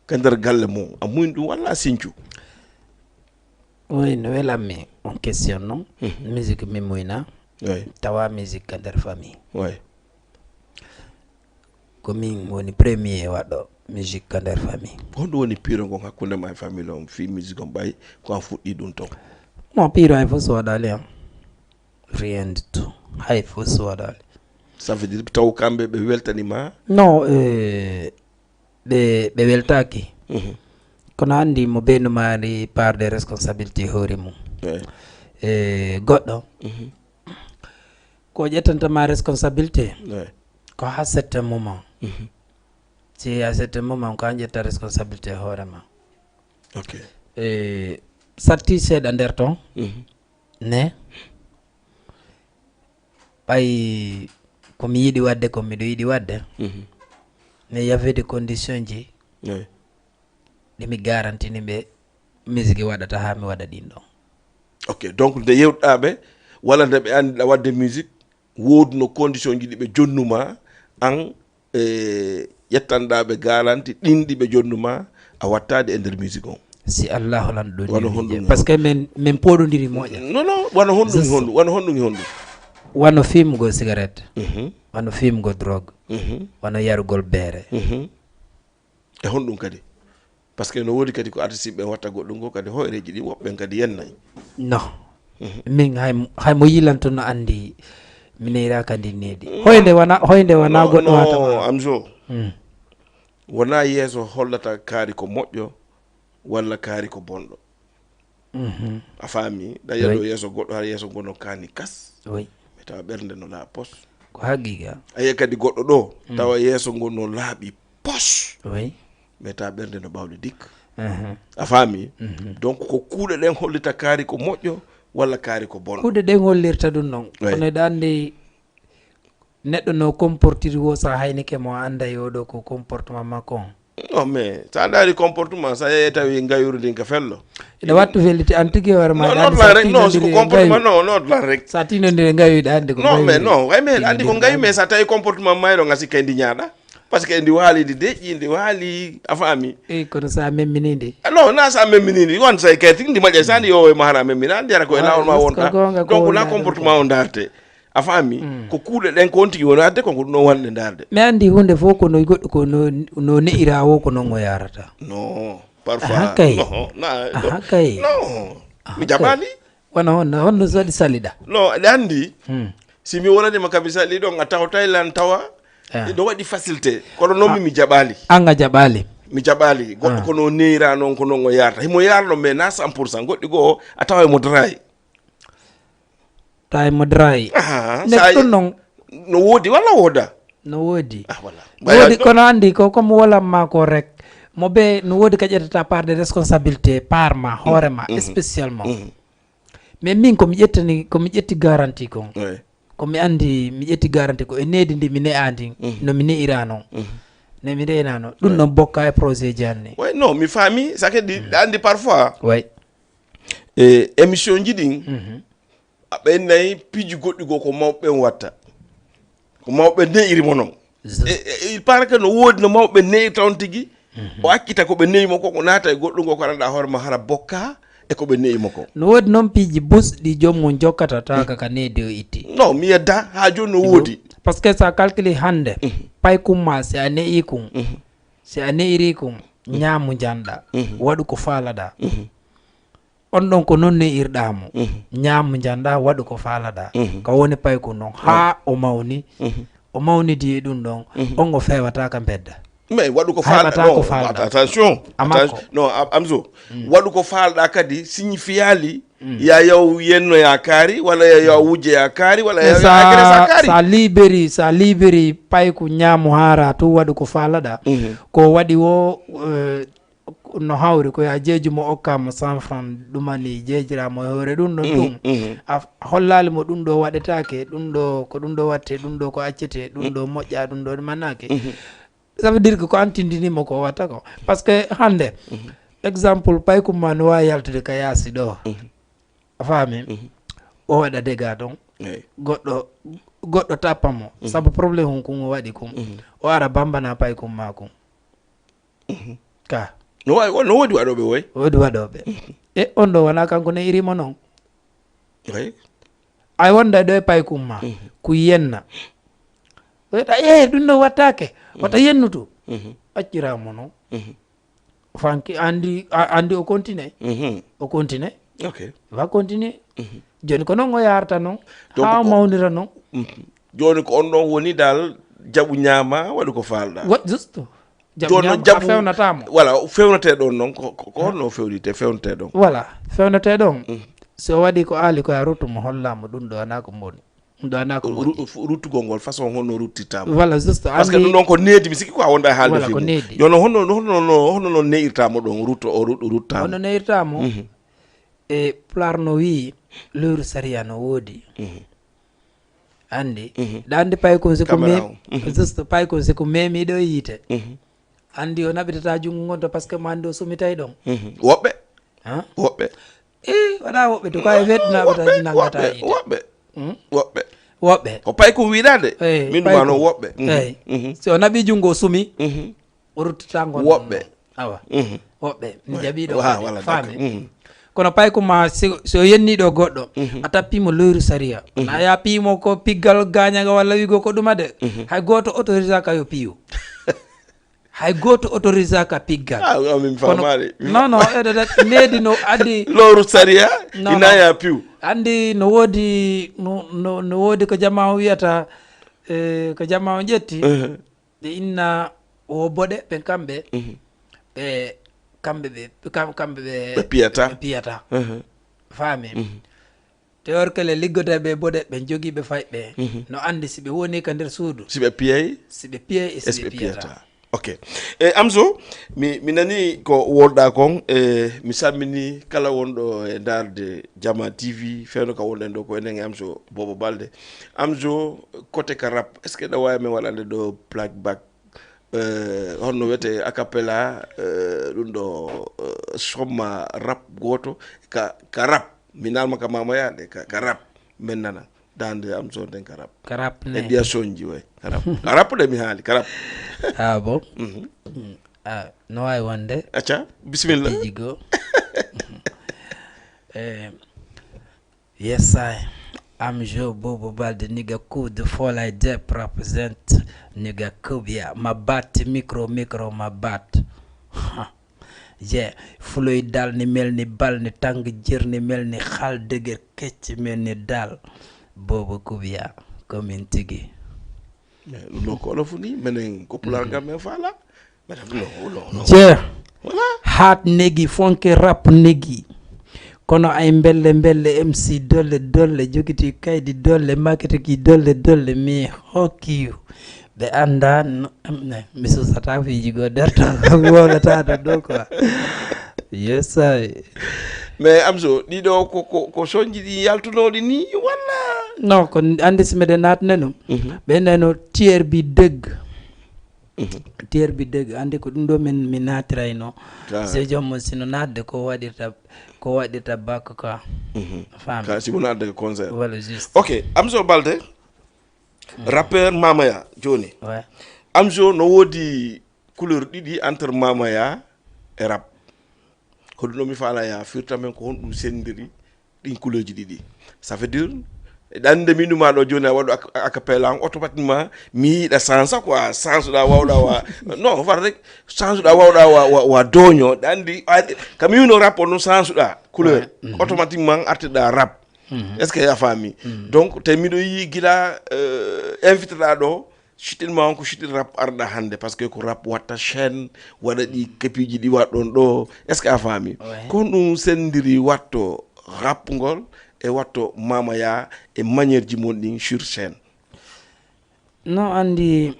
ka nder galle mum? A muynu ɗum walla a sincu? Oui, no welammi on question non. Mhm. Musique mi muyna. Oui. Tawa musique ka nder famille. Oui. Ko min woni premier waɗɗo musique ka nder famille. Honɗum woni piiro ngon hakkunde ma e famille on fii musique on, ɓay ko an fuɗɗii ɗum ton? Non, piiro hay fof so waɗaali am. Rien du tout. Hay fof so waɗaali. Ça veut dire taw kamɓe ɓe weltani ma? Non, eh, ɓe, ɓe weltaaki. Mhm. Kono anndi mo beendu maari part de responsabilité hoore mum. Ouais. E goɗɗo, mhm, ko ƴettanta ma responsabilité, ouais, ko ha certain moment. Mhm. Si à certain moment ko an ƴetta responsabilité hoore ma. Ok. E satti seeɗa nder ton, mhm, ne ɓay ko mi yiɗi waɗde, ko miɗo yiɗi waɗde, mhm, mais y avait des conditions ji, oui, ɗi mi garantini ɓe musique waɗata haa mi waɗa ɗin ɗon. Ok, donc nde yewɗaa ɓe, walla nde ɓe anndiɗaa waɗde musique, woodunoo condition ji ɗi ɓe jonnuma an, e ƴettanɗaa ɓe garanti ɗin ɗi ɓe jonnuma a wattaade e nder musique on. Si Allahu lan ɗo wano ni honɗum? Parce que min, min pooɗondiri moƴƴa. Non, non, wano honɗum? Juste. Honɗum, wano honɗum, honɗum? Wano fimgol cigarette, mhm, wano fimgol drogue, mhm, wano yarugol beere. Mhm. E honɗum kadi? Parce que no woodi kadi ko artiste ɓe watta goɗɗum ko kadi hoyreeji ɗi woɓɓe kadi yennay. Non. Mhm. Min hay, hay mo yilanto no anndi mi neyra kadi needi. Non. Hoynde wana, hoynde wana. Non, goɗɗo non, wata ma. Amzo. Mm. Wona yeeso hollata kaari ko moƴƴo walla kaari ko bonɗo. Mhm. A faami? Ɗa yiya, oui, ɗo yeeso goɗɗo, hara yeeso ngono kaani kas. Oui. Mais tawa ɓernde no laaɓi pos. Ko haqiqa. A yiya kadi goɗɗo ɗo, mm, tawa yeeso ngo no laaɓi pos. Oui. Mais tawa ɓernde no ɓawli dik. Mhm. A faami? Mhm. Donc ko kuuɗe ɗen hollita kaari ko moƴƴo walla kaari ko bonɗo. Kuuɗe ɗen hollirta ɗum non. Oui. Kono eɗa anndi neɗɗo no comportiri wo, sa haynike mo, a annday oɗo ko comportement makko on. Non, mais sa ndaari comportement, sa yehi tawi ngayuru ndin ka fello. Ina wattu felliti an tigi hoore ma. Non, not lan rek, non, si ko comportement, non, not lan rek. Sa tinondire ngayu, ina anndi ko non, mais non, way, mais anndi ko ngayu, mais sa tawi comportement mayro nga sikka ndi ñaaɗa. Parce que ndi waali, ndi deƴƴi, ndi waali, a faami? Eyi, kono sa memmini ndi. Ah, non, na sa memmini ndi, wan say kay tigi ndi maƴa, sa ndi yowo e mahara memmina, ndi ara ko e laawol ma wonta. Donc na comportement o ndaarte. A faami? Mm. Ko kuuɗe ɗen ko on tigi woni adde, ko ko ɗum ɗon wonde ndaarde. Mi anndi huunde fof ko no goɗɗo ko no, no ne'ira o, ko non o yaarata. Non, parfois. Aha, kay. Non, na, aha, kay. Non. Aha, mi jaɓaali. Kay. Wano honno, honno so waɗi saliɗa? Non, aɗa anndi. Hmm. Si mi wonani ma ka misali ɗon, a tawtay lan tawa, ah, ɗo waɗi facilité. Kono non mi, ah, mi jaɓaali. An a jaɓaali? Mi jaɓaali. Goɗɗo, ah, ko no ne'ira non, ko non o yaarata. Himo yaarno, mais na cent pour cent. Goɗɗi goo, a tawa mo darayi. Tawi mo darayi. Aha, neɗɗo ɗum non. No woodi walla wooda? No woodi. Ah, voilà. Woodi, kono anndi ko, ko mo wolamma ko rek. Mo be no woodi ka ƴettata part de responsabilité, part ma, hoore ma, mhm, spécialement. Mhm. Mais min ko mi ƴettani, ko mi ƴetti garanti kon. Ouais. Ko mi andi, mi ƴetti garanti ko e needi ndi mi ne'a ndin, mhm, no mi ne'ira non. Mhm. Ne mi reyna non. Ɗum, ouais, non bokka e projet ji anni. Ouais, non, mi faami, sake ɗi, mhm, ɗa andi parfois. Ouais. E émission ji ɗin, mhm, a ɓennay piiji goɗɗi goo ko mawɓe ɓen watta. Ko mawɓe ne'iri mo non. Just. E, e, il paraît que no woodi no mawɓe ne'irta on tigi, mhm, o accita ko ɓe ne'i mo ko, o naata e goɗɗum ko, ko anndaa hoore ma hara bokka e ko ɓe ne'i mo ko. No woodi noon piiji busɗi joom mum jokkata tawa, mhm, ka, ka needi o itti. Non, mi yedda, haa jooni no woodi. Parce que so a calcule hannde, mhm, paykum ma, si a ne'i kum, mhm, si a ne'iri kum, mhm, ñaamu njanɗa, mhm, waɗu ko faalaɗa. Mhm. On ɗon ko non ne'irɗaa mo. Mhm. Ñaamu njanɗa, waɗu ko faalaɗaa. Mhm. Ka woni paykum non. Haa, ouais, o mawni. Mhm. O mawnidi e ɗum ɗon. Mhm. On o feewata ka mbedda. Mais waɗu ko faalaɗaa. Haybata non, ko faalaɗaa. Attention. A makko. Attention. Non, Am-, Amzo. Mm. Waɗu ko faalaɗaa kadi signifiyaali, mm, ya yaw yenno ya kaari, wala ya yaw wujje ya kaari, wala ya yaw agressa kaari. Sa liberi, sa liberi payku ñaamu haara tu waɗu ko faalaɗaa. Mhm. Ko waɗi wo, eh, no hawri ko ya jeeju mo okka mo cent francs, ɗumani jeejira mo e hoore ɗum ɗon, mhm, tun. Mhm. A f-, a hollaali mo ɗum ɗo waɗetaake, ɗum ɗo ko ɗum ɗo watte, ɗum ɗo ko accete, ɗum, mm, ɗo moƴƴa, ɗum ɗo ɗumanaake. Mhm. Ça veut dire que ko an tindini mo ko watta ko. Parce que hannde, mhm, exemple, paykum ma no waawi yaltude ka yaasi ɗo. Mhm. A faami? Mhm. O waɗa dégâts ɗon. Eyi. Goɗɗo, goɗɗo tappa mo. Mhm. Sabu problème hun kun o waɗi kun. Mhm. O ara bambana paykum ma kun. Mhm. Ka. No wa-, no woodi waɗooɓe woy? Woodi waɗooɓe. Mhm. E on ɗo wona kanko ne iri mo non. Eyi. Ay wonda ɗo e paykum ma. Mhm. Ku yenna. Weta, eh, ɗum ɗo wattaake. Mhm. Wata yennutu. Mhm. Accira mo non. Mhm. Fanki andi, a-, andi o continue. Mhm. O continue. Ok. Va continue. Mhm. Joni ko non o yarta non. Donc haa o ko mawnira non. Mhm. Joni ko on ɗon woni dal jaɓu ñaama, waɗu ko faalɗa. Wa-, juste. Jaɓu ñaama, a fewnata mo. Voilà, o fewnete ɗon non, ko, ko, ko honno o fewnite, fewnete ɗon? Voilà, fewnete ɗon. Mhm. So waɗi ko aali ko a ruttu mo, holla mo ɗum ɗo ana ko mboni. Ɗum ɗo ana ko mboni. Ru-, fu-, ruttugol ngol, façon honno ruttirta mo. Voilà, juste. Parce que andi ɗum ɗon ko needi, mi sikki ko a wonda e haalde. Voilà, fii ko mum. Needi. Yo no honno, honno, honno, honno non ne'irta mo ɗon, rutto, o rut-, rutta mo. Honno ne'irta mo? Mhm. E Pulaar no wi'i, leyru sariya no woodi. Mhm. Andi? Mhm. Ɗa andi paykun si ko me-, caméra o. Mhm. Juste paykun si ko memiɗo e yiite. Mhm. Andi o naɓitata junngo ngon to, parce que mo andi o sumitay ɗon. Mhm. Woɓɓe. Han? Woɓɓe. Eh, waɗa woɓɓe to, ko e weddinaaɓe tan nanngata yiite. Woɓɓe. Hmm? Woɓɓe. Woɓɓe. Ko paykun wiɗande. Eh, min ma non woɓɓe. Mhm. Eh. Mhm. Si o naɓi junngo o sumi. Mhm. O ruttata ngon woɓɓe. Awa. Mhm. Woɓɓe. Mi jaɓi ɗo. Wa-, kadi. Voilà, faami. D'accord. Mhm. Kono paykun ma si, si o yenni ɗo goɗɗo, mhm, a tappi mo leyru sariya. Mhm. Na ya piimo ko piggal gañaga walla wigo ko ɗuma de. Mhm. Hay gooto autorisaka yo piyu. Hay gooto autorisaka piggal. Ah, ah, min kono faamaali. Non, non, eɗe dat-, needi no addi. Leyru sariya, non, ina non. Ya piyu. Andi no woodi, no, no, no woodi ko jamaa o wiyata, eh, ko jamaa o ƴetti. Mhm. Ɓe inna o boɗe, ɓen kamɓe, mhm, ɓe, kamɓe ɓe, kam-, kamɓe ɓe, ɓe piyata. Ɓe piyata. Mhm. Faami? Mhm. Te workele liggoda ɓe boɗe, ɓen jogii ɓe fay ɓe. Mhm. No andi si ɓe woni ka nder suudu. Si ɓe piyay? Si ɓe piyay e si ɓe piyata. Ok. E Amzo, mi, mi nani ko wolɗa kon, e mi salmini kala wonɗo e ndaarde Jama T V, fewndo ka wonɗen ɗo ko enen e Amzo Bobo Balde. Amzo, côté ka rap, est-ce que ɗa waawi men waɗande ɗo plug back? Eh, honno wiyete a cappella, eh, ɗum ɗo, eh, somma rap gooto ka, ka rap. Mi nalma ka mamoyaade ka, ka rap. Men nana. Dande am so den ka rap. Ka rap ne. E ɗiya sonji way. Ka rap. Ka rap de mi haali, ka rap. Ah, bon? Mhm. Mm. Ah, no waawi wonde. Acca, bismillah. Piiji goo. Eh, Yes, I. I'm Joe Bobo Balde, nigga cool, the fall I dep represent, nigga Kubia, ma bat, micro, micro, ma bat. Ha. Yeah, flow yi dal ni mel ni bal ni tàng jër ni mel ni xal dëgër këcc mel ni dal. Bobo Kubia, commune tigi. Mais ɗum ɗo ko olof ni, menen ko pulaar ngal men faala. Madame, non, non, non. Jee. Voilà. Haat negi, fonke rap negi. Kono ay mbelle mbelle M C dolle dolle, jogiti kaydi dolle, makete ki dolle dolle, mi hokki you. Ɓe annda no, em, ne, mi susata fiiji goo nder ton, mi wowlata ɗum ɗo quoi. Yes, I. Mais Amzo, ɗiɗo ko, ko, ko sonji ɗi yaltunooɗi ni, walla? Non, ko anndi si miɗen naatne ɗum. Mhm. Ɓe neno tier bi dëgg. Mhm. Tier bi dëgg, anndi ko ɗum ɗo min, mi naatirayno. Ah. C'est joom mon sino naatde ko waɗirta, ko waɗirta bac quoi. Mhm. Faami. Ka si mo naatde ko concert. Voilà, juste. Ok, Amzo Balde, mhm, rappeur Mamaya, jooni. Ouais. Amzo no woodi couleur ɗiɗi entre Mamaya e rap. Ko ɗum ɗo mi faala ya firta men ko honɗum senndiri ɗin couleur ji ɗiɗi. Ça veut dire, eɗa anndi min ɗuma ɗo jooni a waɗu a, a cappella on automatiquement mi yiɗa sansa quoi, sansuɗa wawɗa wa. Non, far rek, sansuɗa wawɗa wa, wa, wa doño. Ɗa anndi, a, ka mi wino rap on ɗum sansuɗa couleur. Ouais. Mhm. Automatiquement artirɗa rap. Mhm. Est-ce que a faami? Mhm. Donc, te miɗo yi gila, euh, invité ɗa ɗo, Sitil ma on ko sitil rap arɗa hannde, parce que ko rap watta chaîne, waɗa ɗi kepiiji ɗi waɗɗon ɗo. Est-ce que a faami? Ouais. Ko ɗum senndiri watto rap ngol e watto Mamaya e manière ji mon ɗin sur scène? No anndi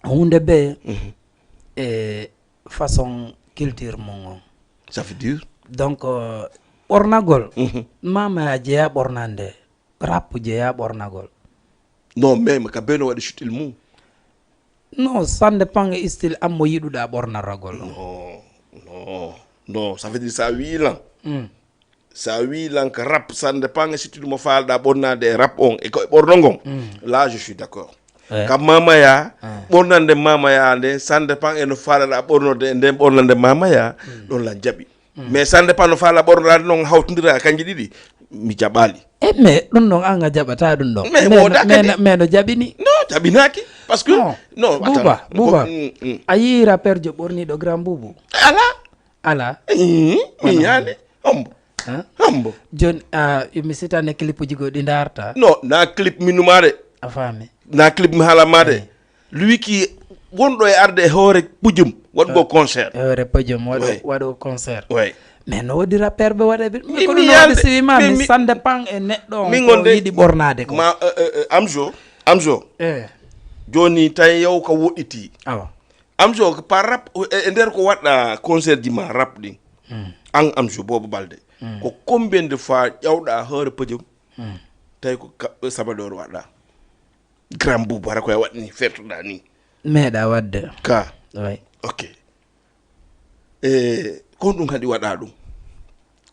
huunde be, mhm, e façon culture mum on. Ça veut dire? Donc, euh, ɓornagol, mhm, Mamaya jeya ɓornande. Rap jeyaa ɓornagol. Non, même ka beno waɗi style mum. Non, ça dépend e style am mo yiɗuɗaa ɓornaragol. Non, non, non, ça veut dire sa wii lan. Mm. Sa wii lan ka rap, ça dépend e style mo faalɗaa ɓornaade e rap on e ko e ɓorno ngon. Mm. Là, je suis d'accord. Ouais. Ka Mamaya, ouais, ɓornande Mamaya nde, ça dépend e no faalaɗaa ɓornode e nden ɓornande Mamaya, mm, ɗon lan jaɓi. Mm. Mais ça dépend no faala ɓornoɗaade noon hawtondira kanji ɗiɗi, mi jaɓaali. E mais ɗum ɗon an a jaɓata ɗum ɗon. Mais mais no- woodaka mais de. No- mais no jaɓini. Non, jaɓinaaki. Parce que, non, non, buuba attends. Buuba, mm, mm, a yii rappeur jo ɓorniiɗo grand buubu? Ala. Ala. Mm, mi yaani. Hombo. Hein? Hombo. Jooni, ah, mi sitane clip ji goo ɗi ndaarta. Non, na clip mi numaade. A faami. Na clip mi haala maade. Eh. Lui qui wonɗo e arde e hoore podium waɗugol concert. E hoore podium waɗo, ouais, waɗo concert. Ouais. Mais no woodi rappeur ɓe waɗa ɓe. Mi- Kono mi no woodi yande- si wima mi- mi mi- ça dépend e neɗɗo on min ko gonde- yiɗi ɓornaade ko. Ma, euh, euh, euh, Amzo, Amzo. Eh. Jooni tawi yaw ka woɗɗiti. Awa. Amzo, par rap, e, e nder ko waɗɗa concert ji ma rap ɗin. Hmm. An Amzo Bobo Balde. Hmm. Ko combien de fois ƴawɗa hoore podium? Hmm. Tawi ko ka- sabadoor waɗɗa. Grand boubou, hara ko a waɗni, fertoɗaa ni. Meeɗa waɗde. Ka. Oui. Ok. E, ko ɗum kadi waɗa ɗum?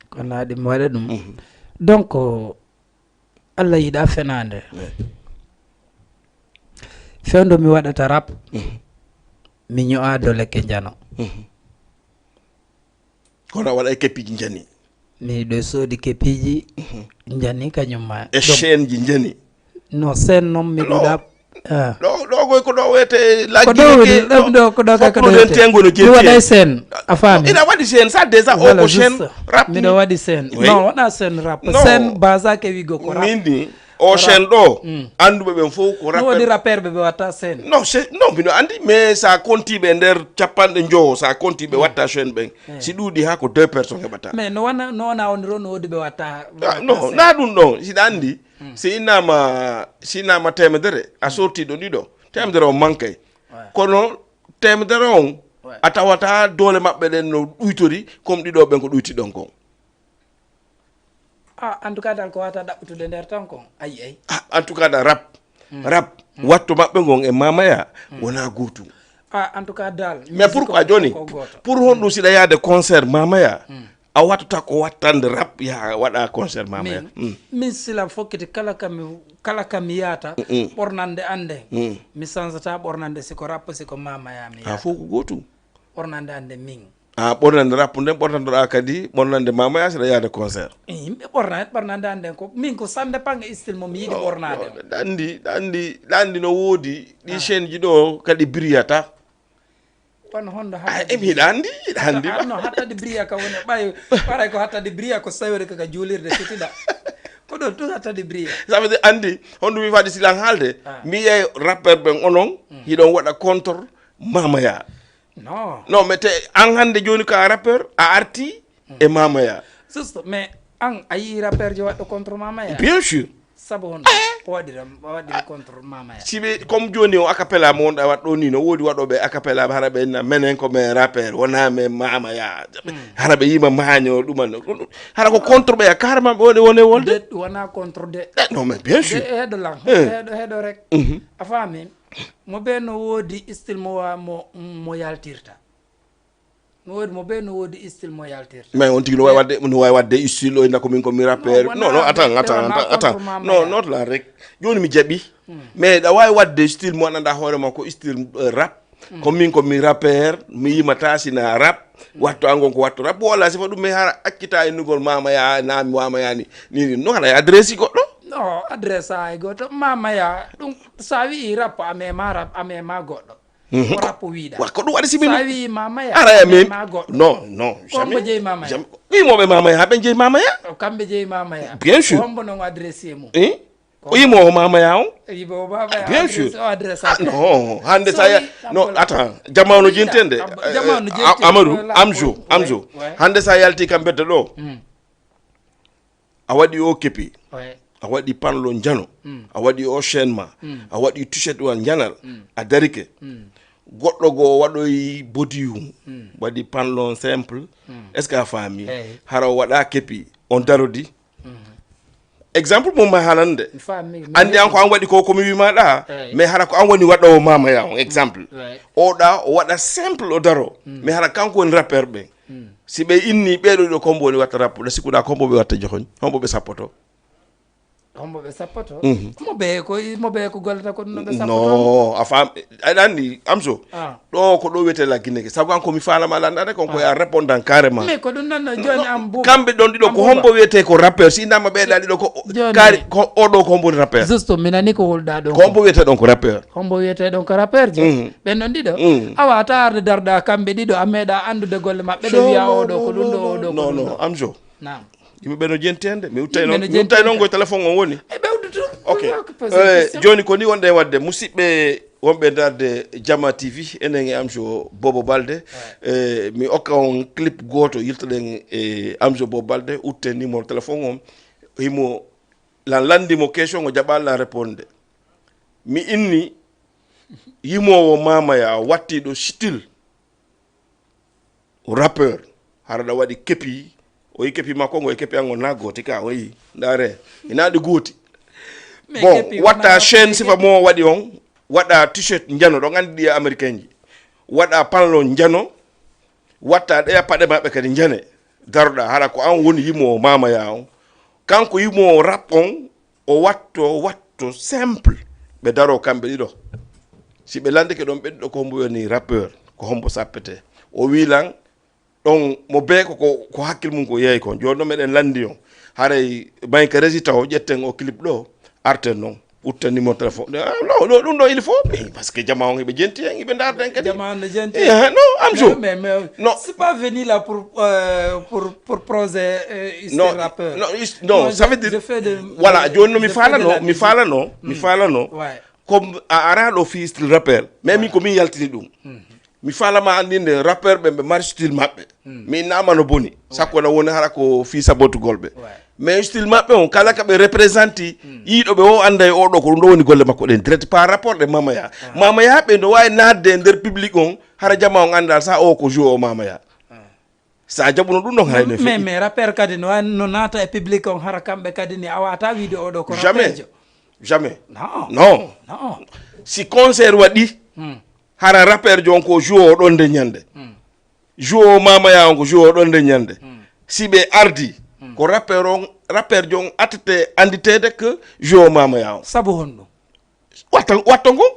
Kono aɗa mi waɗa ɗum. Mhm. Donc, Allah yiɗa fenaande. Oui. Fewndo mi waɗata rap, mhm, mi ño'a doole ke njano. Mhm. Kono a waɗa e keppiiji njani. Miɗo soodi keppiiji, mhm, njani kañum ma. E chaîne ji njani. No chaîne noon mi ɗuɗa. Ah. Ɗo, ɗo koy ko ɗo wiyete la ko ɗo woni, ɗo, ɗo, ko ɗo kay ko ɗo wiyete. Mi waɗa e chaîne, a faami. Ina waɗi chaîne, ça déjà o ko chaîne rap. Miɗo waɗi chaîne. Oui. Non, wona chaîne rap. Non. Chaîne basé ke wigo ko rap. Min ni, o chaîne ɗo, mm, annduɓe ɓen fof ko rappeur. No woodi rappeur ɓe ɓe watta chaîne. Non, c'est, non, miɗo anndi, mais sa konti ɓe nder capanɗe njowo, sa konti ɓe watta chaîne ɓen. Eh. Si ɗuuɗi haa ko deux personnes heɓata. Mais no wona, no wona on ro no woodi ɓe watta, ɓe watta non, chaîne. Na ɗum ɗon, siɗa anndi, mm, si innama, si innama temedere, a sorti ɗo ɗiɗo, temedere o mankay. Ouais. Kono temedere on, ouais, a tawata doole maɓɓe ɗen no ɗuytori, comme ɗiɗo ɓen ko ɗuyti ɗon kon. Ah, en tout cas dal ko wata ɗaɓɓutude nder tan kon. Ayi, ayi. Ah, en tout cas dal rap. Mm. Rap. Mm. Watto maɓɓe ngon e Mamaya, mm, wona gootum. Ah, en tout cas dal. Mais pourquoi jooni? Ko gooto. Pour honɗum siɗa yaade concert Mamaya? Mm. A wattata ko wattande rap ya waɗa concert Mamaya. Min, mm, min sila fokkiti kala kam mi, kala kam mi yaata, mm, mm, ɓornande ande. Mm. Mi sansata ɓornande siko rap, siko Mamaya mi yaata. Ah, fof ko gootum. Ɓornande ande min. A ɓornande rap nden, ɓornandoɗa kadi, ɓornande Mamaya siɗa yaade concert. Eh, yimɓe ɓorna, ɓornande an nden ko, min ko ça dépend e style mo mi yiɗi ɓornaade. Non, non, ɗa anndi, ɗa anndi, ɗa anndi no woodi, ɗi chaîne ji ɗo kadi briyata. Kono honno hatta ɗi briyata? Hiɗa anndi, hiɗa anndi. Ah, non, hatta ɗi briya ka woni, ɓay, ɓaray ko hatta ɗi briya ko sawere ka, ka juulirde fitiɗa. Ko ɗon tun hatta ɗi briya. Ça veut dire, anndi, honɗum mi faadi silan haalde, ah, mi yiyay rappeur ɓen onon, mm, hiɗon waɗa contre Mamaya. Non. Non, mais te, an hannde jooni ko a rappeur, a arti e Mamaya. Juste, mais an, a yii rappeur jo waɗɗo contre Mamaya? Bien sûr. Sabu honɗum? O waɗira, o waɗira contre Mama Yaa. Si ɓe, comme jooni o acapella mo wonɗa waɗɗo ni, no woodi waɗooɓe acapella, hara ɓe na menen ko men rappeur, wona men Mama Yaa. Hara ɓe yima maaño ɗuma no. Hara ko contre ɓe, carrément ɓe woni, woni wolde? De, wona contre de. Eh, non, mais bien sûr. De, heɗo lan, heɗo, heɗo rek. A faami? Mo ɓe no woodi style mo wa-, mo, mo yaltirta. No woodi mo ɓe no woodi style mo yaltirta. Mais on tigi no wawi wadde, no wawi wadde style o inna ko min ko mi rappeur. Non, non, attends, attends, attends, attends. Non, non, la rek. Jooni mi jaɓi. Mais ɗa wawi wadde style mo annda hoore ma ko style, euh, rap. Ko min ko mi rappeur, mi yimata sina rap. Watto an gon ko watto rap. Wala sifa ɗum mi hara accita e nugol Mama Yaa, na mi Mama Yaa ni. Ni, ni, no hara adresse goɗɗo? No, adresse ay goɗɗo. Mama Yaa, ɗum sa wi'i rap, a mema rap, a mema goɗɗo. Ko rap wiɗa. Wa, ko ɗum waɗi si min. Sa wi'i Mama Yaa, ara ya a min mema goɗɗo. Non, non, ko hombo jamais, jeyi Mama Yaa? Jamais. Ɓimoɓe Mama Yaa, ɓe jeyi Mama Yaa. O kamɓe jeyi Mama Yaa. Bien sûr. Ko hombo non adresse mum? Hein? Ko o yimo o Mama Yaa on? Yimo o Mama Yaa. Bien sûr. O adresse. Ah, non, hande sa ya, non, attends, jamanu jintende. Jamanu jintende. Amadou, Amzo, Amzo. Hande sa yalti kam bedde ɗo. A waɗi o kepi, a waɗi panlo njano, a waɗi o chaîne ma, a waɗi t-shirt wa njanal, a darike. Goɗɗo goo waɗoyi bodiyum, waɗi panlo simple. Est-ce que a faami? Hara o waɗa kepi, on darodi. Exemple mo ma halande. Andi an ko an waɗi ko, ko mi wi ma ɗa, mais hara ko an woni waɗowo Mama Yaa on, exemple. O ɗa, o waɗa simple, o daro. Mais hara kanko woni rappeur ɓen. Si ɓe inni ɓeeɗo ɗo kombo woni watta rap, ɗa sikkuɗa kombo ɓe watta joxoñ, hombo ɓe sappoto? Hombo ɓe sappoto? Mo ɓe ko, mo ɓe ko gollata ko ɗum no ɓe sappoto? Non, a faam, aɗa andi, Amzo. Ɗo ko ɗo wiyete la Guinée, sabu an ko mi faalama landade kon ko ya répondant carrément. Mais ko ɗum nan no jooni am bu. Kamɓe ɗon ɗiɗo ko hombo wiyete ko rappeur, si innama ɓeeɗa ɗiɗo ko kaari, ko oɗo ko hombo woni rappeur? Juste, mi nani ko wolɗa ɗon. Ko hombo wiyete ɗon ko rappeur? Hombo wiyete ɗon ko rappeur je? Ɓen ɗon ɗiɗo? Awa ta arde darɗa kamɓe ɗiɗo, a meeɗa andude golle maɓɓe, ɓe wiya oɗo ko ɗum ɗo, oɗo ko ɗum ɗo. Non, non, Amzo. Naam. Yimɓe ɓe no jenti hannde. Mi uttay noon, mi uttay noon ko e téléphone on woni. E ɓe uddutu. Ok. Eh, jooni ko ni wonɗen waɗde, musidɓe wonɓe darde Jama T V, enen e Amzo Bobo Balde. Eh, mi okka on clip gooto, yiltoɗen e Amzo Bobo Balde, utten numéro téléphone on. Himo lan lanndi mo question, o jaɓaali lan répondre. Mi inni yimoowo Mama Yaa wattiiɗo style. Rappeur, hara ɗa waɗi kepi, o yi kepi makko ngo e kepi an ngo na gooti ka, o yi, ndaare, ina ɗi gooti. Bon, watta chaîne sifa mo waɗi on, waɗa t-shirt njano, ɗon andi ɗi e américain ji. Waɗa panlo njano, watta ɗeya paɗe maɓɓe kadi njane. Daroɗa, hara ko an woni yimoowo Mama Yaa on. Kanko yimoowo rap on, o watto, watto simple. Ɓe daro kamɓe ɗiɗo. Si ɓe landike ɗon ɓe ɗiɗo ko hombo woni rappeur, ko hombo sappete. O wi lan, ɗon mo bee ko, ko, ko hakkil mum ko yeey kon. Jooni ɗon meɗen landi on. Haray may ka resi taw ƴetten o clip ɗo, arten non. Utten numéro téléphone. Ah, non, non, ɗum ɗo il faut. Mais parce que jama on hiɓe jenti hen, hiɓe darda hen kadi. Jama on no jenti. Eh, non, Amzo. Mais, mais, mais, non. C'est pas venu là pour, euh, pour, pour projet, euh, non, rappeur. Non, non, ça veut dire, je fais de, voilà, jooni no mi faalano, mi faalano, mi faalano. Ouais. Comme a ara ɗo fii style rappeur. Mais min ko min yaltini ɗum. Mi faalama anndinde rappeur ɓe, ɓe mari style maɓɓe. Mi innama no boni. Sakko na woni hara ko fii sabotugol ɓe. Mais style maɓɓe on, kala ka ɓe représenté, yiiɗo ɓe o annda e oɗo ko ɗum ɗo woni golle makko ɗen direct par rapport ɗe Mama Yaa. Mama Yaa ɓe no waawi naatde e nder public on, hara jama on annda sa o ko joueur o Mama Yaa. Sa jaɓuno ɗum ɗon, haray no feƴƴi. Mais, mais rappeur kadi no, no naata e public on, hara kamɓe kadi ni a wata wiide oɗo ko rappeur jo. Jamais. Non. Non. Non. Si concert waɗi, hara rappeur jo on ko joueur o ɗon nde ñande. Joueur o Mama Yaa on ko joueur o ɗon nde ñande. Si ɓe ardi, ko rappeur on, rappeur jo on attete anditeede que joueur o Mama Yaa on. Sabu honɗum? Watto, watto ngon.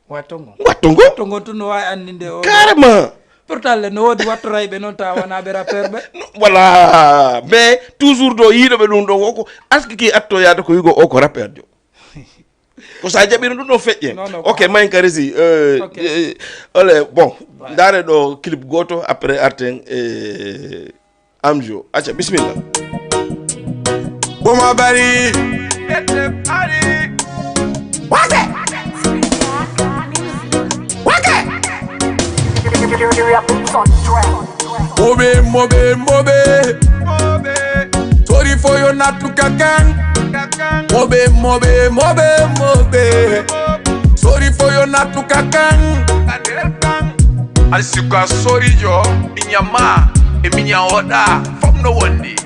Watto ngon. Watto ngon. Watto ngon tun no waawi anndinde o. Carrément. Pourtant le no woodi wattorayɓe noon tawa wonaa ɓe rappeur ɓe. Voilà. Mais toujours ɗo yiiɗo ɓe ɗum ɗo ko, ko aski ki atto yaade ko wigo o ko rappeur jo. Ko sa jaɓino ɗum ɗon feƴƴe. Non, non, ok, ko mayen ka resi. Euh, ok. Euh, ole, bon, ndaare ɗo clip gooto, après arten, euh, Amzo, acca, bismillah. Boma bari. Wake. Wake. Mobe, mobe, mobe. Sorry for your not to kakan. Mobe, mobe, mobe, mobe. Sorry for your natuka kan. Asika sorry yo, minyama, e minyaoda, from no one day.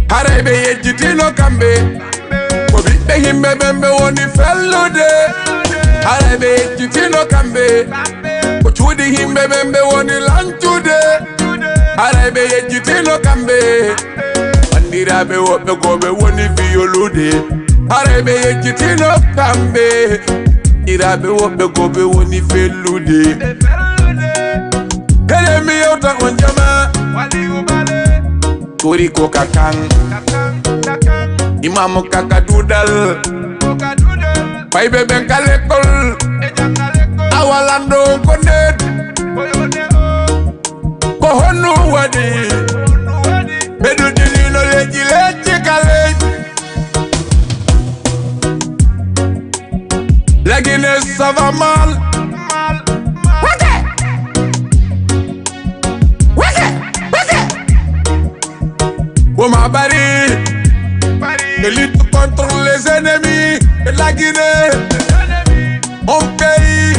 Haray ɓe yejjitino kamɓe. Ko ɓiɓɓe yimɓe ɓen ɓe woni fellude. Haray ɓe yejjitino kamɓe. Ko cuuɗi yimɓe ɓen ɓe woni lancude. Haray ɓe yejjitino kamɓe. Banndiraaɓe woɓɓe ko ɓe woni fiyolude. Haray ɓe yejjitino kamɓe. Banndiraaɓe woɓɓe ko ɓe woni fellude. Kede mi yewta on jama. Kori ko kakan. Imamu kaka dudal. Payɓe ɓen ka lekkol. Awa lanɗo ko nden. Ko honno waɗi? Ɓe ɗuɗɗinino leƴƴi leƴƴi ka leydi. La Guinée, ça va mal. Wake! Wake! Wake! Woma bari. De lutte contre les ennemis de la Guinée. Mon pays,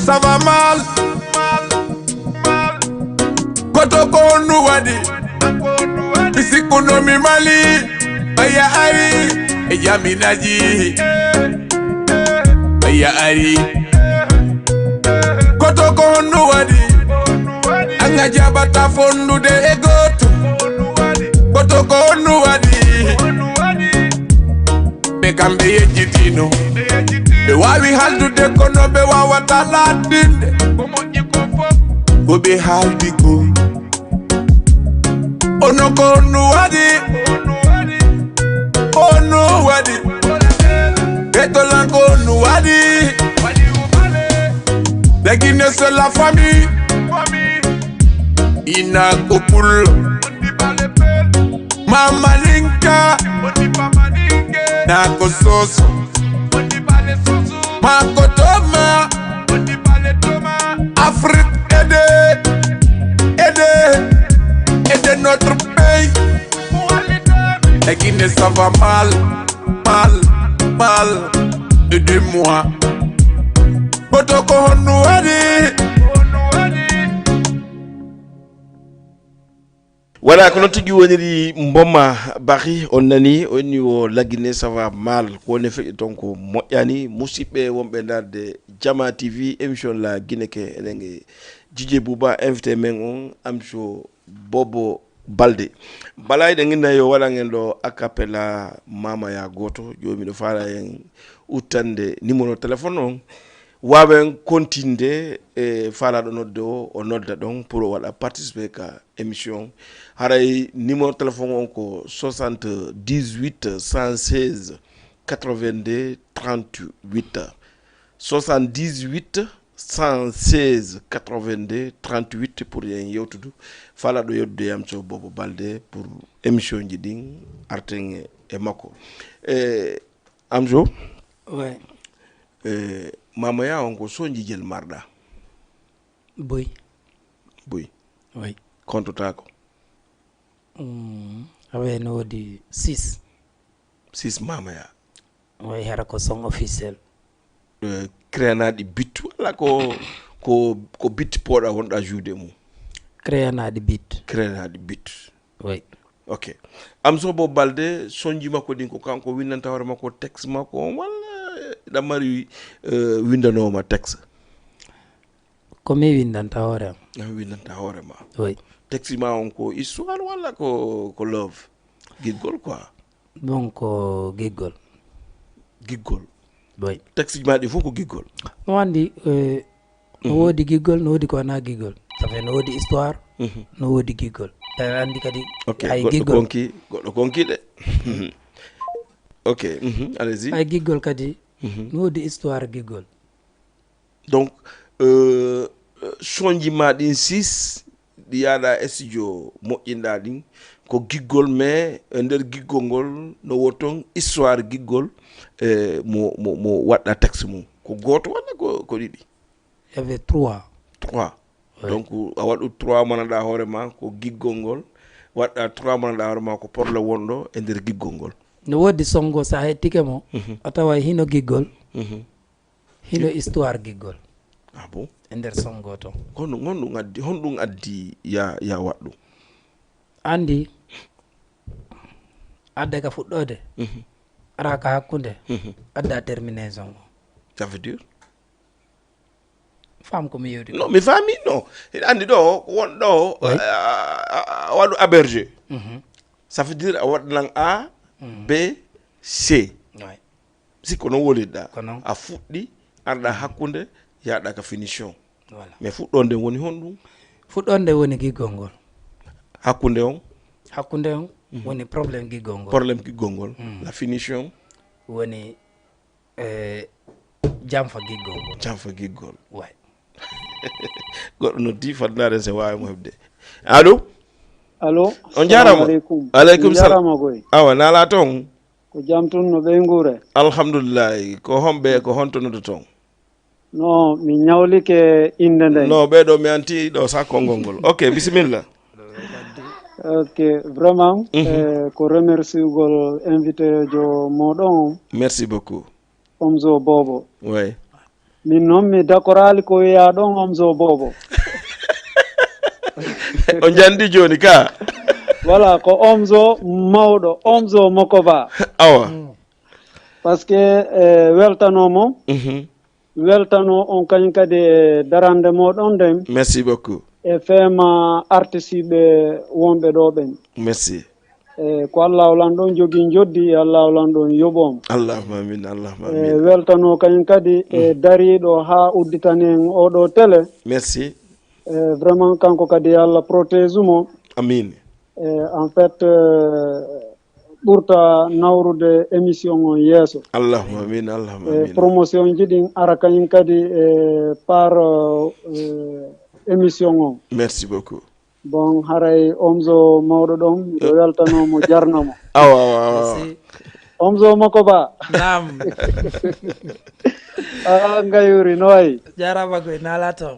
ça va mal. Koto ko honno waɗi? Mi sikkuno mi Mali. Baya ari e jaminaji. Baya ari. Koto ko honno waɗi? Anga jaɓata fondude e gooto. Koto ko honno waɗi? Ɓe kamɓe yejjitino. Ɓe waawi haaldude kono ɓe waawata laaɗɗinde. Ko ɓe haaldi ko. Ono ko honno waɗi? Honno waɗi? Ɓe tolan ko honno waɗi? La Guinée, c'est la famille. Ina ko pullo. Mamaninka. Na ko soso. Ma ko toma. Afrique, aidez. Aidez. Aidez notre pays. La Guinée, ça va mal. Mal, mal. Aidez-moi. Koto ko honno waɗi? Voilà, ko noon tigi woniri. Mboma Bari, on nani, on ni o La Guinée, ça va mal. Ko woni feƴƴi toon ko moƴƴani. Musidɓe wonɓe ndaarde Jama T V, émission La Guinée ke, enen e Jije Buba, invité men on, Amso Bobo Balde. Bala eɗen nginna yo waɗan en ɗo a cappella Mama Ya gooto, jooni miɗo faala en uttande numéro téléphone on. Waawen kontinde e faalaaɗo nodde o, o nodda ɗon pour o waɗa participer ka émission. Haray numéro téléphone on ko soixante-dix-huit cent seize quatre-vingt-deux trente-huit. Soixante-dix-huit cent seize quatre-vingt-deux trente-huit pour yen yewtudu. Faalaaɗo yewtude yam so Bobo Balde pour émission ji ɗin arten e, e makko. E, Amso? Ouais. E, Mama Ya on ko sonji jel marɗa? Boy. Boy. Oui. Kontotaako? Mm, awe no woodi six. Six Mama Ya. Oui, hara ko song officiel. E, créanaɗi bit walla ko, ko, ko bit pooɗa wonɗa joude mum? Créanaɗi bit. Créanaɗi bit. Oui. Ok. Amso Bobo Balde, sonji makko ɗin ko kanko windanta hoore makko texte makko on walla ɗa mari, e, windanoowo ma texte? Ko mi windanta hoore am. A windanta hoore ma. Oui. Texte ma on ko histoire walla ko, ko love? Giggol quoi. Bon, ko giggol. Giggol. Oui. Texte ma ɗi fof ko giggol. No andi, e, no woodi giggol, no woodi ko wona giggol. Ça fait no woodi histoire, no woodi giggol. Aɗa andi kadi. Ok, hay goɗɗo giggol konki, goɗɗo konki de. Ok, mhm, allez-y. Hay giggol kadi, no woodi histoire giggol. Donc, euh, sonji ma ɗin six, ɗi yaaɗa e studio moƴƴinɗa ɗin, ko giggol, mais e nder giggol ngol no woton histoire giggol, e mo, mo, mo waɗɗa texte mum. Ko gooto walla ko, ko ɗiɗi? Il y avait trois. Trois. Oui. Donc, a waɗu trois manaɗa hoore ma, ko giggol ngol, waɗɗa trois mois, ɗa hoore ma ko problème wonɗo e nder giggol ngol. No woodi songo, so a hettike mo, mhm, a tawa hino giggol, mhm, hino histoire giggol. Ah bon? E nder songo ton. Honɗum, honɗum addi, honɗum addi ya, ya waɗɗum? Andi, adda ka fuɗɗoode, mhm, ara ka hakkunde, mhm, adda terminaison o. Ça veut dire? Fam ko mi yewti. Non, mi faami, non. Hiɗa anndi ɗo, ko won ɗo, oui, a, a, a, a waɗu abergé. Mhm. Ça veut dire a waɗanan A, mhm, B, C. Oui. Si ko non woni ɗa. Ko non. A fuɗɗi, arɗa hakkunde, yaɗa ka finition. Voilà. Mais fuɗɗonde woni honɗum? Fuɗɗonde woni giggol ngol. Hakkunde on? Hakkunde on, mhm, woni problème giggol ngol. Problème giggol ngol. Mm. La finition? Woni e janfa giggol ngol. Janfa giggol. Way. Goɗɗo noddi, fadnaare se waawi mo heɓde. Allo? Allo? On jaaraama. Salamu aleykum. Aleykum salam. On jaaraama koy. Awa, naala toon? Ko jam tun no ɓeynguure? Alhamdulillahi. Ko homɓe, ko honto noddo toon? No, mi ñawlike innde nden. No, ɓee ɗo mi anti ɗo sa konngol ngol. Ok, bisimilla. Ok, vraiment, mhm, eh, ko remerciugol invité jo moɗon on. Merci beaucoup. Omzo Bobo. Oui. Min noon mi dakoraali ko wiyaa ɗon Omzo Bobo. On jandi jooni ka? Voilà, ko Omzo mawɗo, Omzo Mokoba. Awa. Parce que, eh, weltanoo mo, mhm, weltanoo on kañum kadi e darande moɗon nden. Merci beaucoup. E feema artiste ɓe wonɓe ɗo ɓen. Merci. E ko Allahu Lanɗo on jogii njoddi, e Allahu Lanɗo on yoɓoom. Allahumma amin, Allahumma amin. E weltanoo kañum kadi e, mm, dariiɗo haa udditani en oɗo télé. Merci. E vraiment kanko kadi yo Allah protège mo. Amin. E en fait, eh, ɓurta nawrude émission on yeeso. Allahumma amin, Allahumma amin. E promotion ji ɗin ara kañum kadi e par, eh, émission on. Merci beaucoup. Bon, haray Omzo mawɗo ɗon, miɗo weltanoo mo, jarno mo. Awa, awa, awa. Merci. Omzo Mokoba. Naam. Ah, Ngayuri, no wayi? Jaaraama koy, naala toon?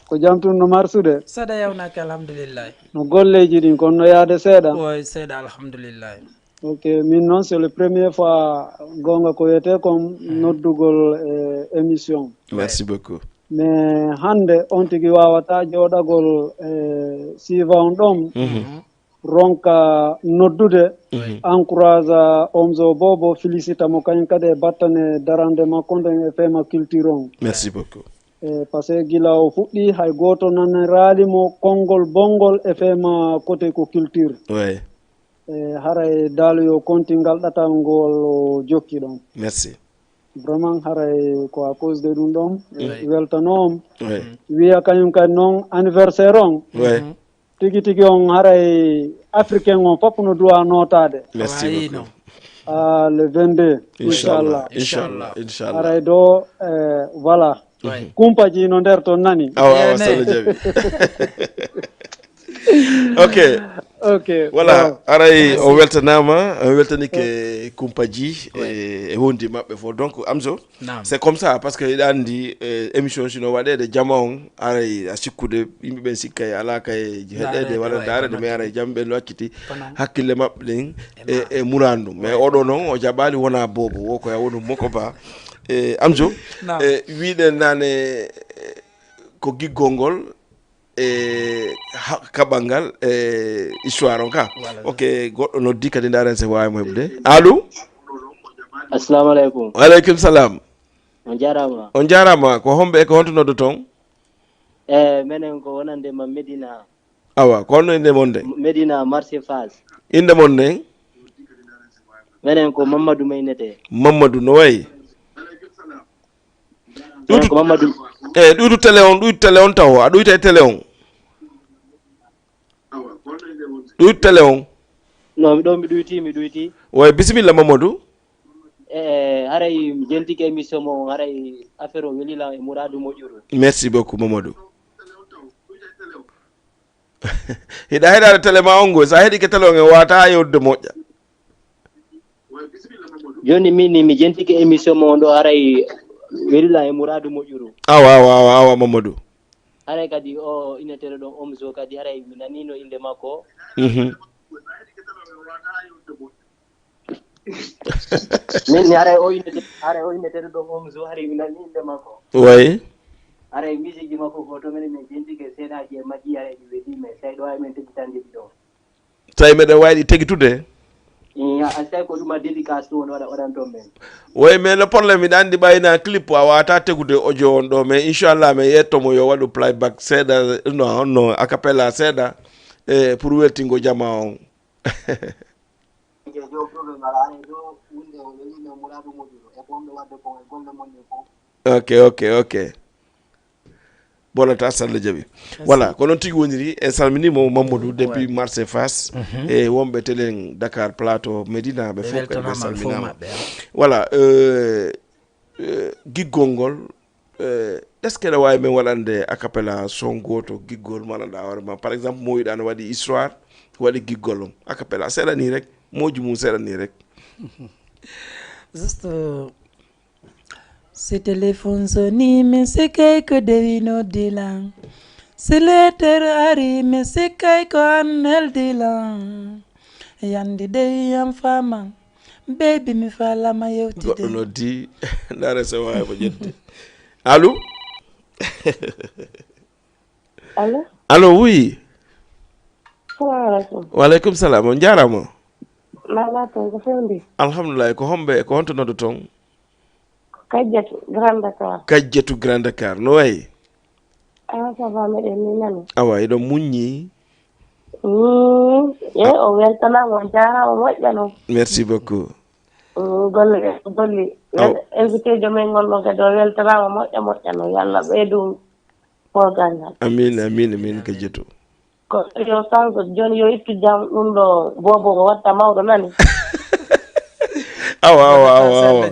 Ko jam tun no marsude? Sada yawnaka, alhamdulillahi. No golleeji ɗin, kon no yaade seeɗa? Oy, seeɗa, alhamdulillahi. Ok, min noon, c'est le premier fois, goonga ko wiyetee kon, mhm, noddugol e émission. Merci beaucoup. Mais hannde on tigi waawataa jooɗagol e siiva on ɗon, mhm, ronka noddude, mhm, encourage Omzo Bobo, félicita mo kañum kadi e battane darande makko nden e feema culture on. Merci beaucoup. E, parce que gila o fuɗɗi, hay gooto naniraali mo konngol bonngol e feema côté ko culture. Ouais. E, haray daal yo konti ngal ɗatal ngol o jokki ɗon. Merci. Vraiment, haray ko à cause de ɗum ɗon, e, oui, weltanoo on. Oui. Wiya kañum kadi noon anniversaire on. Oui. Mhm. Tigi tigi on haray africain on fof no duwa nootaade. Merci beaucoup. Ah, le vingt-deux, inchallah. Inchallah, inchallah. Haray do, eh, voilà. Oui. Kumpaji no nder ton nani. Awa, awa, sala jabi. Ok. Ok. Voilà, bon, aray, merci, o weltanaama, o weltanike, eh, kumpaji, oui, e, e wondi maɓɓe fof. Donc, Amzo, naam, c'est comme ça, parce que hiɗa anndi, eh, émission sino waɗeede jama on, aray a sikkude, yimɓe ɓen sikkay alaa kay heɗeede walla ndaarede, mais aray jam ɓen no acciti hakkille maɓɓe ɗen e, e muraadu. Mais oɗo noon, o jaɓaali, wona Bobo, wo ko ya wonu Mokoba. E, Amzo, naam, e, wiɗen naane, e, ko giggol ngol, e, ha-, kaɓal ngal, e, histoire on ka. Voilà. Ok, goɗɗo noddi kadi, ndaaren se waawi mo heɓde. Allo? Assalamu aleykum. Wa aleykum salam. On jaaraama. On jaaraama. Ko homɓe e ko honto noddoton? E, menen ko wonande ma Medina. Awa, ko honno innde mon nde? Medina, marché Fass. Innde mon nden? Menen ko Mamadou Maynete. Mamadou, no wayi? Menen ko Mamadou. E, ɗuytu télé on, ɗuytu télé on taw. A ɗuyta e télé on. Ɗuytu télé on. Non, mi ɗo, mi ɗuyti, mi ɗuyti. Way, bisimilla, Mamadou. E, haray mi jentike émission mo, haray affaire o weli lan e muraadu moƴƴuru. Merci beaucoup, Mamadou. Hiɗa heɗaade télé ma on ngol, so a heɗike télé on, e waata yewde moƴƴa. Jooni min ni mi jentike émission mo on ɗo, haray weli lan e muraadu moƴƴuru. Awa, awa, awa, awa, Mamadou. Haray kadi o inneteeɗo ɗon Omzo kadi, haray mi naniino innde makko. Mhm. Min ni haray o innete, haray o innete ɗo ɗon on jour, haray mi nani innde makko. Way. Haray musique ji makko ko to men, min jentike seeɗaaji e majji, haray ɗi weɗi men, say ɗo ay men tedditande ɗi ɗo. Tawi meɗen wawi ɗi tegitude. Iya, a tawi ko ɗum a dédicace ɗum on waɗa, waɗan toon men. Way, mais le problème, miɗa anndi ɓayna clip a wata tegude audio on ɗo, mais inchallah mi yettomo yo waɗu playback seeɗa, no, no, a cappella seeɗa, e pour weltingo jama on. Joom ɗum ɓe mbaɗa hannde ɗo, wonde o weli no muraadu moƴƴuɗo, e ko wonɓe waɗde ko e golle mon ɗe fof. Ok, ok, ok. Bonata Sall jaɓi. Voilà, ko noon tigi woniri. En salminimo Mamadou depuis marché Fass, e wonɓe telen Dakar Plateau, Médina, ɓe fof kadi ɓe salminama. Voilà, euh, euh, giggol ngol, euh, est ce que eɗa wawi men waɗande a cappella son goto giggol mo ganduɗa hoore ma, par exemple mo wiɗa no waɗi histoire, waɗi giggol on a cappella seeɗa ni rek, moji mum seeɗa ni rek. Juste, euh, si téléphone soni, mi sikkay ko dewi noddi lan. Si letter ari, mi sikkay ko an neldi lan. Yandi dewi yam fama, baby mi falama yewtide. Goɗɗo noddi. Ndare so wawi mo ƴetti. Allo? Allo? Allo, oui. Salamu aleykum. Wa aleykum salam, on jarama. Mala toon ko fewndi? Alhamdulillah, ko homɓe, ko honto noddo toon? Ko Kajjatu Grand Dakar. Kajjatu Grand Dakar, no wayi? Ah, ça va, meɗen ni nani. Awa, eɗon muññi. Mm, e o weltanama, o jarama, moƴƴano. Merci beaucoup. Mm, golle ɗe golli. Aw. Invité jo men ngol ɗon kadi o weltanama, moƴƴa moƴƴano. Yo Allah ɓeydu poogal ngal. Amin, amin, amin, Kajjatu. Ko yo sanso, joni yo ittu jam ɗum ɗo bobo ko watta mawɗo nani. Awa, awa, awa, awa.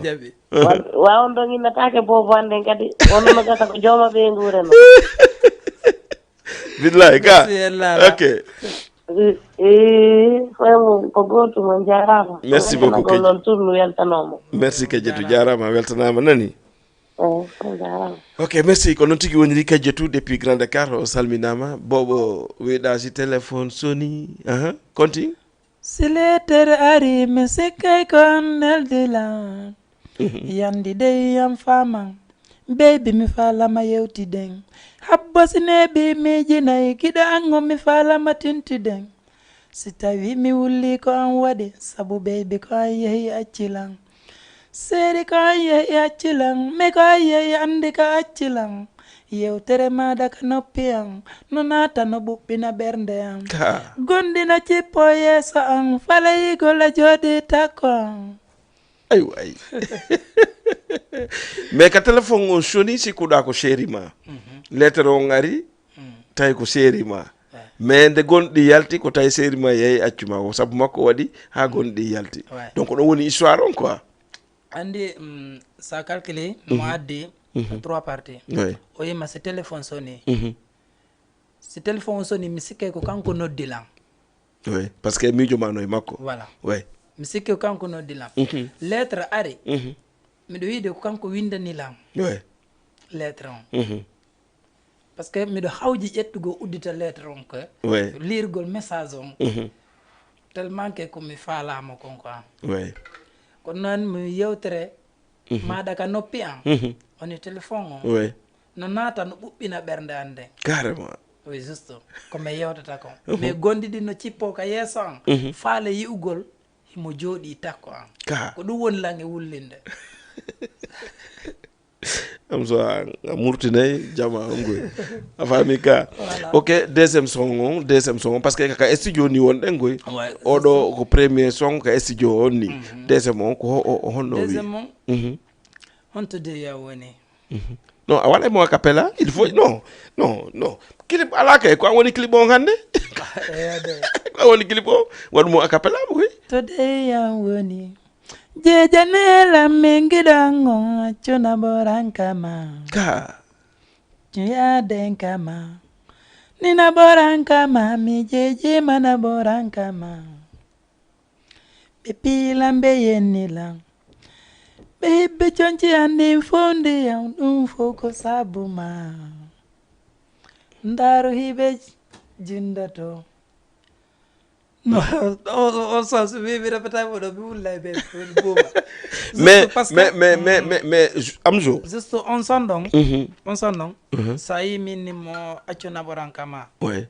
Wa-, wa on ɗon innataake bobo annden kadi. Wonno no gasa ko jooma ɓe nguureno. Billahi ka. Merci, Yalla. Ok. Eh, eh, koye mum ko gootum, on jarama. Merci beaucoup, Kajjatu. Noon tour mi weltanoma. Merci, Kajjatu, jarama, weltanama nani. Eh, on jarama. Ok, merci. Ko noon tigi woniri, Kajjatu depuis Grand Dakar, o salminama. Bobo wiɗa si téléphone soni. Aha, konti? Si letter ari, mi sikkay ko an neldi lan. Mhm. Yandi dey yam faman. Baby, mi falama yewtiden. Habba si neeɓi miijinay, giɗo an on mi falama tintiden. Si tawi mi wulli ko an waɗi, sabu baby ko an yehi acci lan. Seeri ko an yehi acci lan, mi ko an yehi anndi ka acci lan. Yewtere maɗa ka noppi an, no naata no ɓuɓɓina ɓernde an. Ka. Gondina cippo yeeso an, falayigol a jooɗi takko an. Ay, ay. Mais ka téléphone on soni, sikkuɗa ko chéri ma. Mhm. Lettre on ari, mm, tawi ko chéri ma. Ouais. Mais nde gonɗi yalti, ko tawi chéri ma yehi accu ma. Ko sabu makko waɗi ha gonɗi yalti. Ouais. Donc ɗon woni histoire on quoi. Andi, mm, sa calculé, mo, mhm, addi, mhm, trois parties. Ouais. O yima si téléphone soni. Mhm. Si téléphone o soni, mi sikkay ko kanko noddi lan. Oui, parce que miijo ma no e makko. Voilà. Oui. Mi sikkay ko kanko noddi lan. Mhm. Lettre ari. Mhm. Miɗo wiide ko kanko windani lan. Oui. Lettre on. Mhm. Parce que miɗo hawji ƴettugol uddita lettre on ko, oui, liirgol message on. Mhm. Tellement que ko mi faalamo kon quoi. Oui. Kono noon mi yewtere, mhm, maɗa ka noppi an. Mhm. Woni téléphone on. Oui. No naata no ɓuɓɓina ɓernde an nden. Carrément. Oui, juste. Ko mi yewtata kon. Mhm. Mais gonɗi ɗi no cippo ka yeeso an. Mhm. Faale yi'ugol himo jooɗi takko an. Ka. Ko ɗum woni lan e wullinde. Am so a, a murtinay jama on goy. A faami ka. Voilà. Ok, deuxième son on, deuxième son on, parce que ka studio ni wonɗen goy. Ouais, oɗo ko premier son ka studio on ni. Mhm. Deuxième on ko ho-, o, o honno wi? Deuxième on? Mhm. Honto de ya woni? Mhm. Non, a waɗay mo a cappella, il faut, non, non, non. Clip ala kay, ko an woni clip on hannde? Eya de. Ko an woni clip on? Waɗu mo a cappella mo koy. To de ya woni. Jejanela mingidango chuna borankama. Ka. Chuyadenkama. Nina borankama mi jeji mana borankama. Ɓe piilan ɓe yennilan. Ɓe hibbe chonchi andi fondi yan ɗum foko sabuma. Ndaru hibe jindato. On, on, on sens, mi, mi répéta mo ɗo, mi wullay ɓe, ɓe buuba. Mais, Juste parce que, mais, mais, mais, mm, mais, mais, Amzo. Juste on son ɗon, mhm, on son ɗon, mhm, so a yi min ni mo accu naɓoran kama. Ouais.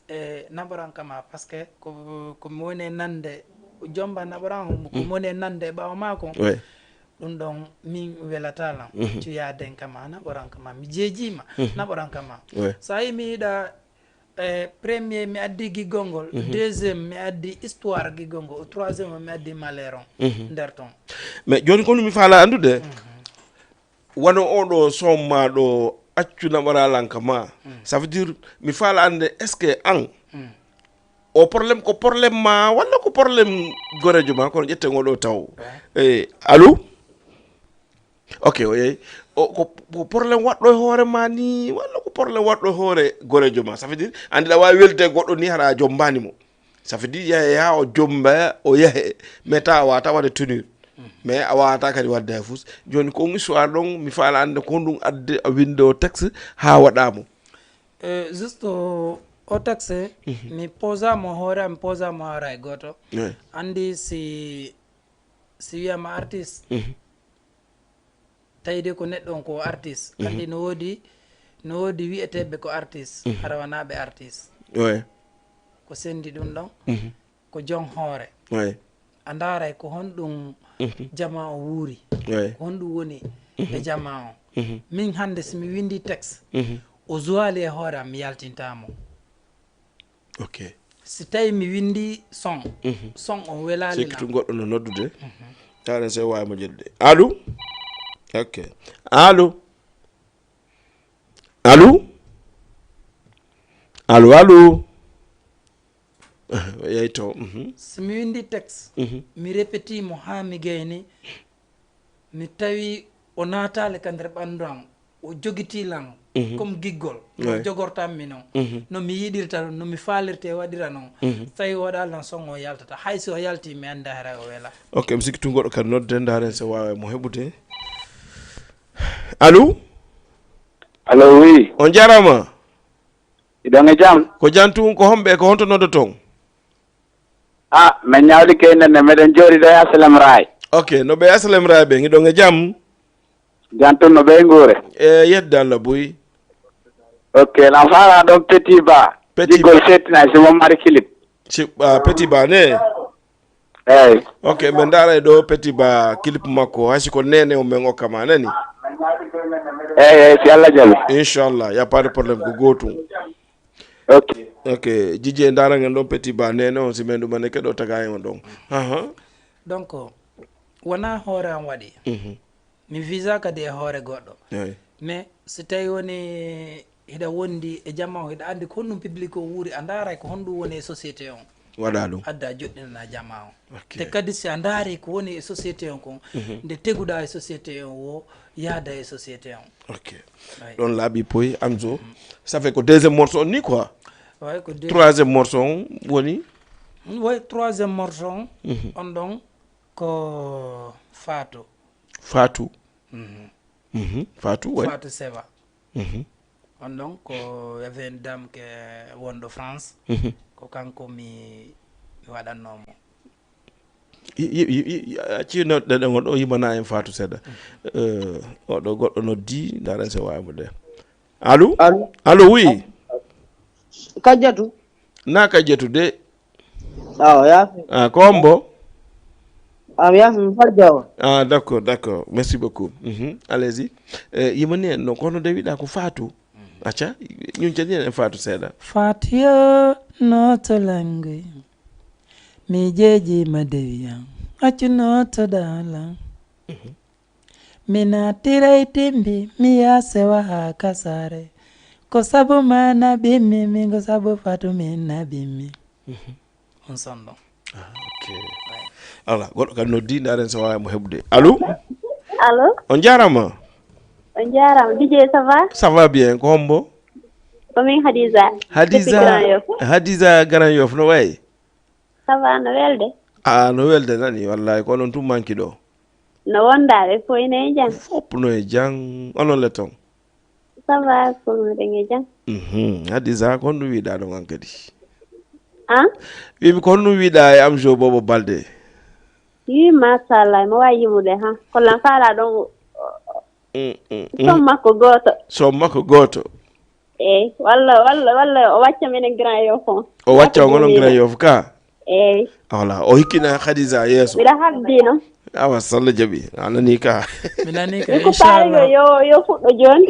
E naɓoran kama, parce que ko, ko mi woni e nande, jomba naɓoran ko, mhm, mi woni e nande ɓaawo maako. Ouais. Ɗum ɗon min welata lan. Mhm. Cuyaden kama, naɓoran kama. Mi jeejima, mhm, naɓoran kama. Ouais. So a yi mi yiɗa, eh, premier mi addi giggol ngol, mhm, deuxième mi addi histoire giggol ngol, troisième mi addi malheur on, mhm, nder ton. Mais joni ko mi faala andude, mhm, wano oɗo somma ɗo accu naɓoralan ka ma. Mm. Ça veut dire, mi faala ande, est-ce que an, mm, o problème ko problème ma, walla ko problème gorejo ma, kono ƴetten oɗo taw. Ouais. Eh, allô? Ok, o yeeyi. O, ko, ko problème waɗɗo e hoore ma ni, walla ko problème waɗɗo e hoore gorejo ma? Ça veut dire, andi ɗa wawi welude goɗɗo ni, hara a jombani mo. Ça veut dire, yahe, yaha o jomba, o yahe, mais ta a wata waɗde tenir. Mhm. Mais a wata kadi waɗde hay fus. Joni ko on histoire ɗon, mi faala ande ko ɗum adde a winde o texte, ha waɗa mo. Euh, juste o, o texte, mhm, mi posa mo hoore am, mi posa mo haara e goto. Ouais. Andi si, si wiyama artiste, mhm, tawde ko neɗɗo on ko artiste. Mhm. Andi no woodi, no woodi wi'eteeɓe ko artiste, mhm, hara wanaa ɓe artiste. Ouais. Ko sendi ɗum ɗon, mhm, ko jon hoore. Ouais. A ndaaray ko honɗum, mhm, jama o wuuri. Ouais. Ko honɗum woni, mhm, e jama o. Mhm. Min hannde si mi windi texte, mhm, o zuwaali e hoore am, mi yaltinta mo. Ok. Si tawi mi windi son, mhm, son on welaali. Sikkitu lan. Goɗɗo no noddude. Mhm. Taaren se waawi mo jeddude. Allo? Ok. Allo? Allo? Allo, allo? Yehi to. Mhm. Si mi windi texte, mhm, mi répéti mo haa mi gayni, mi tawi o naataali ka nder ɓanndu am, o jogitii lan, mhm, comme giggol, no, ouais, jogortan mi non. Mhm. No mi yiɗirta ɗum, no mi faalirta e waɗira non. Mhm. So tawi o waɗaali lan son o yaltata. Hay si o yalti, mi annda hara o wela. Ok, mi sikki tun goɗɗo kadi nodde, ndaaren so waawa mo heɓude. Allo? Allo, oui. On jarama. Iɗon e jam? Ko jam tun, ko homɓe, ko honto noddoton? Ah, min ñawli kay nenne, meɗen jooɗi ɗo e Asalem Raay. Ok, no ɓe Asalem Raay ɓen, iɗon e jam? Jam tun, no ɓe nguure? E yedde Allah buy. Ok, lan faala ɗon Petit Ba. Petit Giggol Ba. Seetina, si mo mari clip. Si, ah, Petit Ba ne? Eyi. Ok, min ndaara e ɗo Petit Ba clip makko, hay si ko nene o men okka ma, nani? Eyi, eyi, si Allah jaɓi. Inchallah, y a pas de problème, ko gootum. Ok. Ok, Jiji e ndaara ngen ɗon Petit Ba, nene on si men ɗum ane keɗo taga en on ɗon. Aha. Donc, wona hoore am waɗi. Mhm. Mi visa kadi e hoore goɗɗo. Eyi. Mais si tawi woni hiɗa wondi e jama on, hiɗa andi ko honɗum public o wuuri, a ndaaray ko honɗum woni e société on. Waɗa ɗum. Adda joɗɗinana jama on. Ok. Te kadi si a ndaari ko woni e société on kon, mhm, nde teguɗa e société on wo, yaada e société on. Ok. Ayi. Ɗon laaɓi poyi, Amzo. Mhm. Ça fait ko deuxième morceau on ni quoi? Ouais, ko deuxième. Troisième morceau on woni? Ouais, troisième morceau on, mhm, on ɗon ko Fatou. Fatou. Mhm. Mhm. Fatou, ouais. Fatou Seba. Mhm. On ɗon ko y avait une dame ke wonɗo France. Mhm. Ko kanko mi, mi waɗannoo mo. I, i, i, i, i, a cino ɗeɗe ngon ɗo yimana en Fatou seeɗa. Mhm. Eh, oɗo goɗɗo noddi, ndaren se waawi mo de. Allô? Allô? Allô, oui. Kajjatu. Na Kajjatu de. Awa, yaafi. Ah, ko hombo? Am yaafi, mi Fadja o. Ah, d'accord, d'accord. Merci beaucoup. Mhm. Allez-y. Eh, yimani en no, kono de wiɗa ko Fatou. Acca, ñun cani en Fatou seeɗa. Fatou yo, no to langue. Mi jeeji ma dewi am. Accu no to dalan. Mhm. Mi naatiray timbi, mi yasewa haa kasare. Ko sabu ma naɓimi, min ko sabu Fatou min naɓimi. Mhm. On son ɗon. Ah, ok. Ouais. Ala, goɗɗo kadi noddi, ndaren so waawi mo heɓude. Allô? Allô? On jaarama. On jaarama. D J, ça va? Ça va bien. Ko hombo? Ko min Hadiza. Hadiza. Depuis Grand Yoff. Hadiza Grand Yoff, no wayi? Ça va, no welde? Ah, no welde nani, wallahi, ko onon tun manki ɗo. No wondaɓe fof ene e jam? Fof no e jam. Onon le ton? Ça va, ko meɗen e jam. Mhm. Hadiza, ko honɗum wiɗa ɗon an kadi? An? Wimi ko honno wiɗa e am jo Bobo Balde? Yi machallah, mo wawi yimude ha. Ko lan fala ɗon. Mm, mm, mm. Son makko goto. Son makko goto. Eyyi, walla walla walla o wacca minen Grand Yoff on. O wacca on onon Grand Yoff ka? Eyyi. Wala o hikkina Khadija yeeso. Mbiɗa habdi no. Awa salla jaɓi a nani ka. Mi nani ka. Ko paarigo yo yo fuɗɗo joni.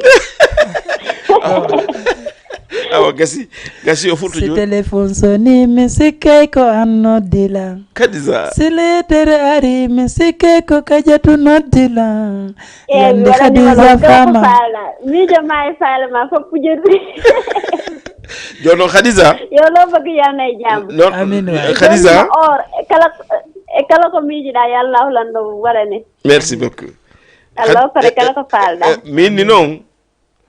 Awa gasi gasi o fuɗɗo joni. Si téléphone soni mi sikkay ko an noddi lan. Khadija. Si leetere ari mi sikkay ko Kajatu noddi lan. Yande Khadija fama. Miijo ma e faale ma fof pujirɗi. Jooni noon Khadija. Yo lo bëgg yalna e jàmm. Noon Amin waay. Khadija. Or e kala e kala ko miijiɗa yo Allahu lan ɗum waɗane. Merci beaucoup. Allah okkore kala ko faalɗa. Min ni noon.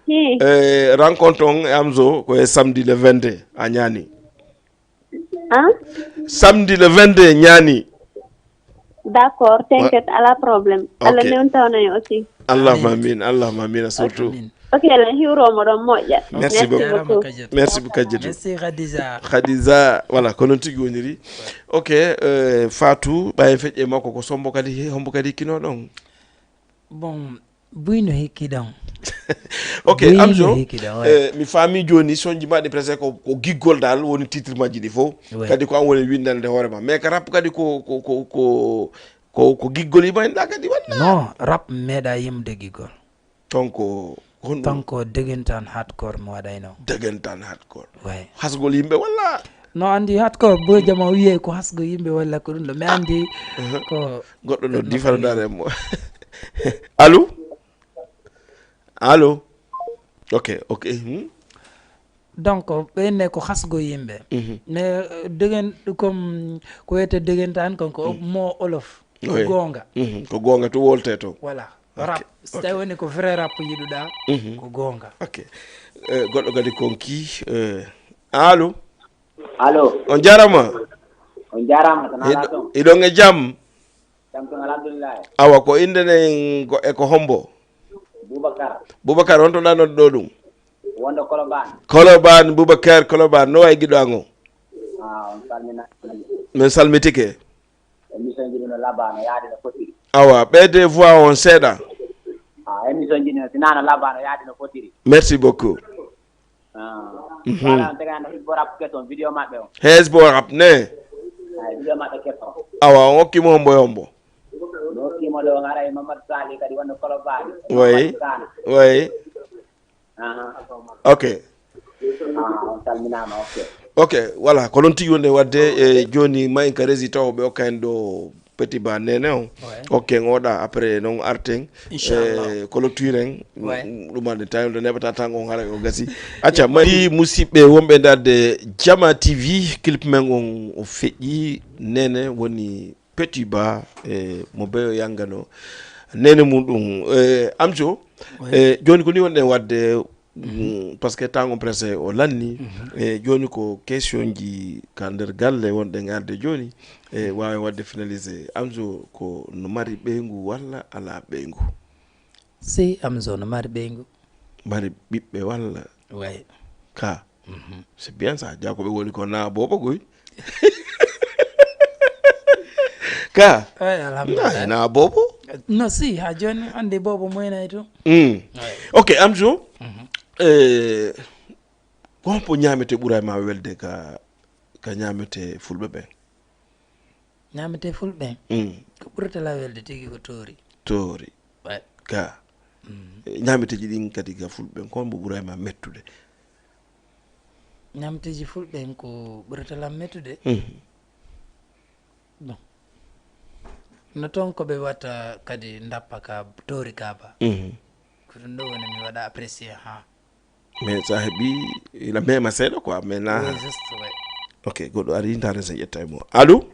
Hi. E rencontre on e Amzo ko e samedi le vingt-deux a ñaani. Hein? Samedi le vingt-deux ñaani. D'accord, t'inquiète, ala problème. Allah newntawna en aussi. Allahumma amin, Allahumma amin surtout. Ok, lan hiwromo ɗon moƴƴa. Merci beaucoup. Merci beaucoup Kajatu. Merci Khadija. Khadija, voilà ko noon tigi woniri. Ok, euh, Fatou ɓayen feƴƴe makko ko sombo kadi hombo kadi kino ɗon. Bon, buy no hikki ɗon. Ok. Amjo, eh, mi faami jooni sonji maɗi presque ko, ko giggol dal woni titre majji ɗi fof. Kadi ko an woni windande hoore ma mais ka rap kadi ko ko ko ko ko ko giggol yimayɗa kadi walla? Non, rap meeɗa yimude giggol. Ton ko honɗum? Ton ko degentan hardcore mi waɗayno. Degentan hardcore. Hasgol yimɓe walla? No andi hardcore bo jama wiye ko hasgo yimɓe walla ko ɗum ɗo mi andi. Ko goɗɗo no difano dare mo. Allo? Allo? Ok, ok. Hmm? Donc ɓenne ko hasgo yimɓe. Mais degen comme ko wiyete degentan kon ko mo olof. Ko goonga. Ko goonga to wolte to. Voilà. Rap so tawi woni ko vrai rap yiɗuɗa. Ko goonga. Ok. Goɗɗo kadi konki. Allo? Allo? On jarama. On jarama tan ala ton. Iɗon e jam? Jam ton alhamdulillah. Awa ko inde nden e ko hombo? Boubacar. Boubacar on to ɗa noddo ɗum? Wondo Koloban. Koloban Boubacar Koloban no way giɗo an o? Ah, on salmina. Min salmitike. Émission ji ɗi no labaa no yaadi no fotiri. Awa ɓeyde voix on seeɗa. Ah, émission ji ɗi no sinaa no labaa no yaadi no fotiri. Merci beaucoup. Ah. Voilà, on tagana hisbo rap keton vidéo maɓɓe on. Hisbo rap ne. Ay vidéo maɓɓe keton. Awa on okki mo hombo e hombo? No okki mo ɗo haray Mamadou Sali kadi wonno Koloban. Oui. Oui. Ok. Ok. Voilà ko noon tigi wonde wadde e jooni ma en ka rési taw ɓe okka en ɗo petit ba nene on. Ok en oɗa après noon arten. Inchallah. Kolo tuiren. Ɗumande tawi ɗo neɓata tan on haray o gasi. Acca mari musidɓe wonɓe darde Jama T V clip men on o feƴƴi nene woni Petit Ba e mo beyo yangano nene mum ɗum. Amjo e joni ko ni wonɗen wadde. Parce que tango presse o lanni e joni ko question ji ka nder galle wonɗen arde joni e wawi wadde finalisé. Amjo ko no mari ɓeyngu walla ala ɓeyngu? Si Amjo no mari ɓeyngu. Mari ɓiɓɓe walla? Way. Ka c'est bien ça jakoɓe woni ko na bobo goy. Ka na bobo. No si ha joni ande bobo moynay to. Ok Amjo. Ko hombo ñamete ɓuray ma welde ka ka ñamete fulɓe ɓen? Ñaamete fulɓe en ko ɓurata la welde tigi ko toori. Toori. Ga ñaameteeji ɗin kadi ga fulɓe ɓen ko hombo ɓurayma mettude? Ñaameteeji fulɓe en ko ɓurata lam mettude. Bon, no toon ko ɓe watta kadi ndappa ka toori ka ba. Ko ɗum ɗo woni mi waɗa apprécier ha. Mais sa heɓi ina mema seeɗa quoi mais na. Ok goɗɗo ari yintare sen ƴetta e mo. Allo?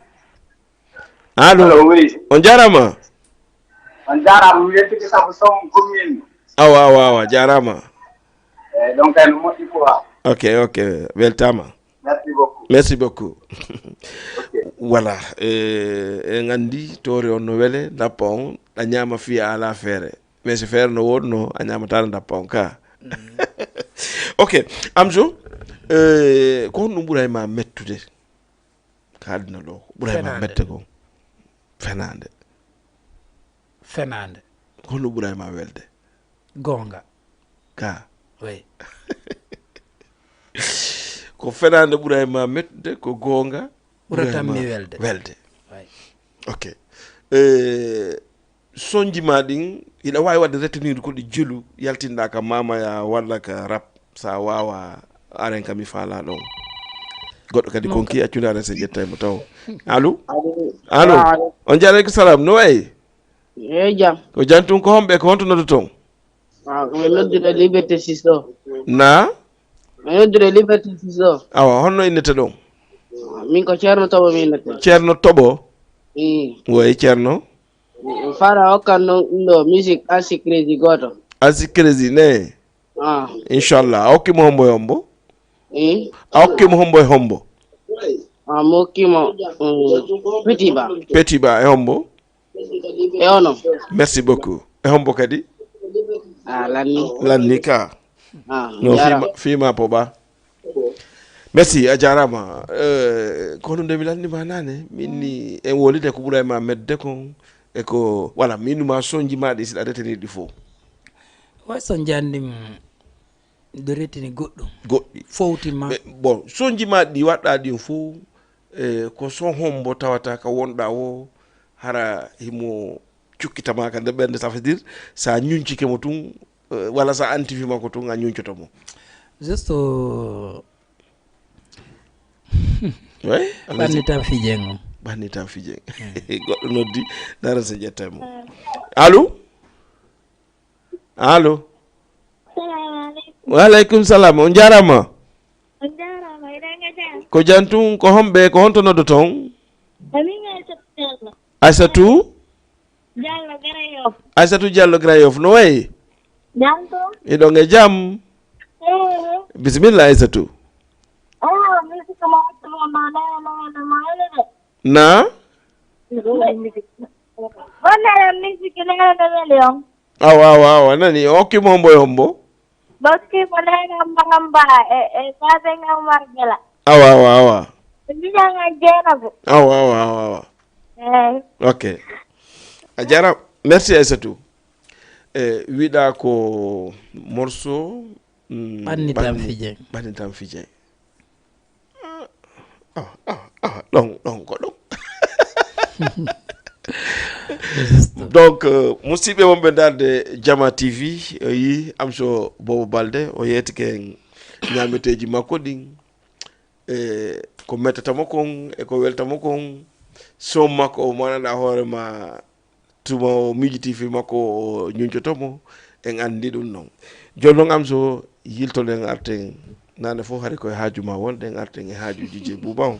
Allo? On jarama. On jarama mi weltike sabu son commune. Awa awa awa jarama. Eyyi ɗon kay no moƴƴi quoi. Ok ok weltama. Merci beaucoup. Merci beaucoup. Voilà. En andi toori on no wele ndappa on ɗa ñaama fiya ala feere. Mais si feere no woodno a ñaamataano ndappa on ka. Ok. Amjo, ko honɗum ɓuray ma mettude? Ka aduna ɗo, ko ɓuray ma Fenaande. Mette kon. Fenaande. Fenaande. Ko honno ɓuray ma welde? Goonga. Ka. Oui. Ko fenaande ɓuray ma mettude, ko goonga ɓuray Ɓuratan ma mi welde. Welde. Oui. Ok. Eh, sonji ma ɗin, hiɗa waawi waɗde retenir ko ɗi jelu, yaltinɗa ka mamaya walla ka rap, sa waawa aren ka mi faala ɗon. Goɗɗo kadi konki accude aren se ƴettay mo taw. Allo? Allo? Allo? Salaam aleykum. On jaaleykum salam, no wayi? Eyi jam. Ko jam tun, ko homɓe, ko honto noddu ton? Ah, ko mi noddude Liberté six ɗo. Na? Mi noddude Liberté six ɗo. Awa, honno innete ɗon? Min ko Ceerno Toɓo mi innete. Ceerno Toɓo? Ii. Woy, Ceerno. Fara hokkan non ɗum ɗo musique Asi Crazy gooto. Asi Crazy, ne? Ah. Inchallah. A hokki mo hombo e hombo? Ii. A hokki mo hombo e hombo? Ah, mo hokki mo, mm, Petit Ba. Petit Ba e hombo? E ono. Merci beaucoup. E hombo kadi? Ah, lanni. Lanni ka. Ah, no, jara. Fima, fima po ba. Merci, a jarama. Eh, kono nde mi lanni ma nane, min ni en wolide ko ɓuray ma medde kon, e ko, voilà, min ma sonji ma ɗi siɗa retenir ɗi fof. Way sonji anndi, mm, nde retini goɗɗum. Goɗɗi. Fowti ma. Mais, bon, sonji ma ɗi waɗɗa ɗin fof, eh, ko son hombo tawata ka wonɗa o, hara himo cukkitama ka nder ɓernde, ça veut dire, sa ñuncike mo tun, eh, walla sa antifi makko tun, a ñuncoto mo. Juste, euh, oui, allez-y. Ɓannitan fijen on. Ɓannitan fijen. Mm. Goɗɗo noddi, dara se ƴetta mo. Allo? Allo? Salamu aleykum. Wa aleykum salam. On jarama. On jarama, eɗen e jam. Ko jam tun, ko homɓe, ko honto noddo ton? Amin Aissatou Diallo. Aissatou? Diallo Grand Yoff. Aissatou Diallo Grand Yoff, no wayi? Jam tun. Iɗon e jam? Ehe. Bisimilla Aissatou. Ah, musique ma wattu mo ma, ma, ma, ma, ma, ma, ma. Na? Bonnere musique nene weli on. Awa, awa, awa, nani, o hokki mo hombo e hombo? Bokki mo nene hamba hamba e, e babe ngam wargela. Awa, awa, awa. Mbiɗa ngan Jeynaba. Awa, awa, awa, awa. Eyi. Ok. A jarama. Merci Aissatou. E, wiɗa ko morceau, mm, Ɓannitan ɓanni-, fijen. Ɓannitan fijen. Ah, ah, ah, ɗon, ɗon, ko ɗon. Juste. Donc, euh, musidɓe wonɓe darde Jama T V, o yi Amso Bobo Balde, o yeetike en ñaameteeji makko ɗin, e ko mettata mo kon, e ko welta mo kon, son makko o manana hoore ma, tuma o miijiti fii makko, o ñuncoto mo, en anndi ɗum noon. Jooni noon, Amso, yiltoɗen arten, naane fof hari koye haaju ma wonɗen, arten e haaju Dj J Bouba on.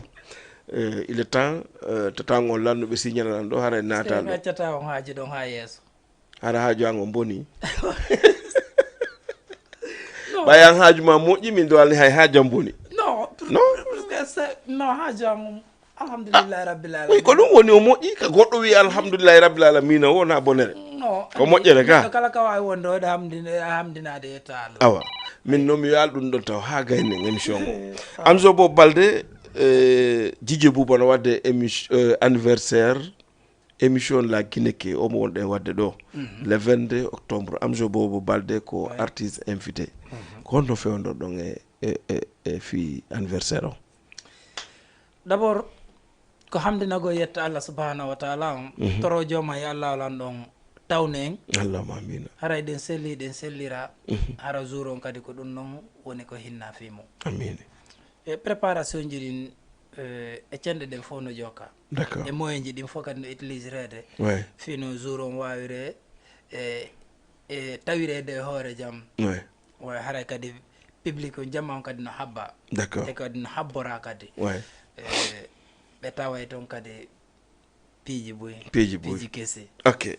Eh, il est temps, eh, tata ngol lannuɓe signal an ɗo, hara en naata ɗo. Accata on haaju ɗon haa yeeso. Hara haaju an on boni. Non. Ɓay an haaju ma moƴƴi, min ɗo alni hay haaju am boni. Non, pour, non? Pour, pour que c'est, non, haaju an on. Alhamdulillahi rabbil alamin. Wi, ko ɗum woni o moƴƴi, ka goɗɗo wi alhamdulillahi rabbil alamina, wona bonere. Non, ko moƴƴere ka. Neɗɗo kala ka wawi wonde, o waɗa hamdi-, hamdinaade e taalo. Awa, min noon mi wiyaali ɗum ɗon taw haa gaynen émission o. Eh, ah. Amzo Bobo Balde, eh, Dj J Bouba no waɗde émission, eh, anniversaire, émission La Guinée, omo wonɗo e waɗde ɗo, mhm, le vingt-deux octobre. Amzo Bobo Balde ko, ouais, artiste invité. Mhm. Ko honno fewndorɗon e, e, e, e fii anniversaire o? D'abord, ko hamdinagol yetta Allah subhanahu wa taala on, mhm, toro jooma e Allah lan ɗon tawne en. Allahumma amina. Hara eɗen selli, eɗen sellira, mhm, hara jour on kadi ko ɗum noon woni ko hinna fii mum. Amin. E préparation ji ɗin, eh, e cenɗe ɗen fof no jokka. D'accord. E moyen ji ɗin fof kadi no utilisereede. Ouais. Fii no jour on waawire, e, e tawireede e hoore jam. Ouais. Way haray kadi public on, jama on kadi no habba. D'accord. E kadi no habbora kadi. Ouais. Eh, ɓe taway toon kadi piiji buy. Piiji buy. Piiji kesi. Ok.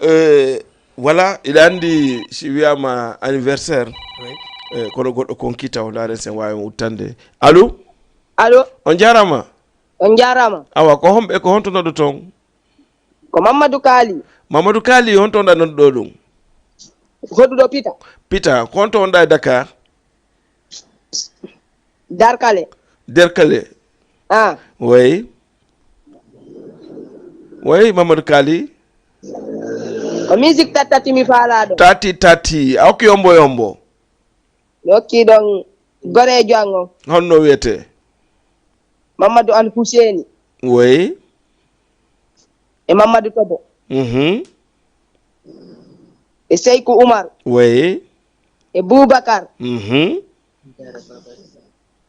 Eh, voilà, iɗa anndi si wiyaama anniversaire, oui, eh, kono goɗɗo konki taw, ndaaren sen waawi mo uttande. Allo? Allo? On jaaraama. On jaaraama. Awa, ko homɓe, ko honto noddo toon? Ko Mamadou Kaali. Mamadou Kaali, honto wonɗa nodduɗo ɗum? Hoɗuɗo Pita. Pita, ko honto wonɗa e Dakar? Darkale. Derkale. Ah, Wey. Wey, Mamadou Kali. Ko musique tati tati mi faalaa ɗo. Tati tati. A hokki yombo yombo. Mi hokki ɗon goreejo an on. Honno wiyetee? Mamadou Al Husseini. Wey. E Mamadou Tobo. Mhm. E Seyku Umar. Wey. E Boubacar. Mhm.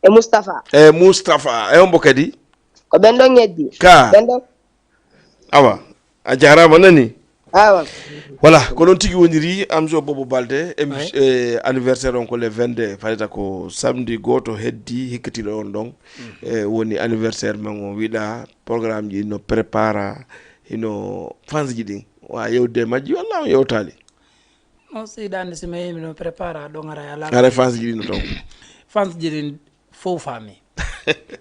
E Moustapha. E Moustapha. E hombo kadi? Ko ɓen ɗon heddi. Ka. Ɓen ɗon. Awa. A jaaraama nani? Awa. Voilà, ko noon tigi woniri Amzo Bobo Balde, émi- eh, anniversaire on ko le vingt-deux, fayta ko samedi gooto heddi hikkatiiɗo on ɗon. Eh, woni anniversaire men on wiɗa, programme ji no prépara, hino fans ji ɗin. Wa yewde majji walla on yewtaali? Non, seydi Anne, si mi yehi, miɗo prépara ɗon ara e alaa. Ara fans ji ɗin no ton. Fans ji ɗin fow faami.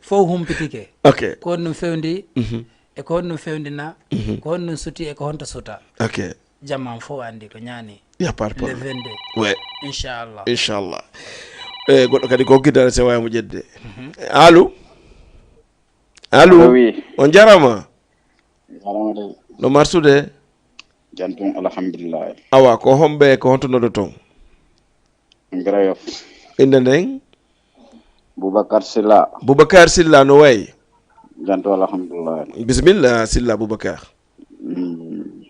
Fow humpitike. Ok. Ko honɗum fewndi, Mhm. e ko honɗum fewndina, ko honɗum suti, e ko honto suta. Ok. Jaman fow andi ko ñaani. Y a pas de Le problème. vingt-deux. Ouais. Inchallah. Inchallah. Eh, goɗɗo kadi ko giddare se wawi mo ƴedde. Allo? Allo? Allo, oui. On jarama? Jarama de. No marsude? Jantum, alhamdulillah. Awa, ko homɓe, ko honto noɗo ton? Grayof. Inde nden? Boubacar Silla. Boubacar Silla no wayi? Jantum, alhamdulillah. Bisimilla, Silla Boubacar. Mm.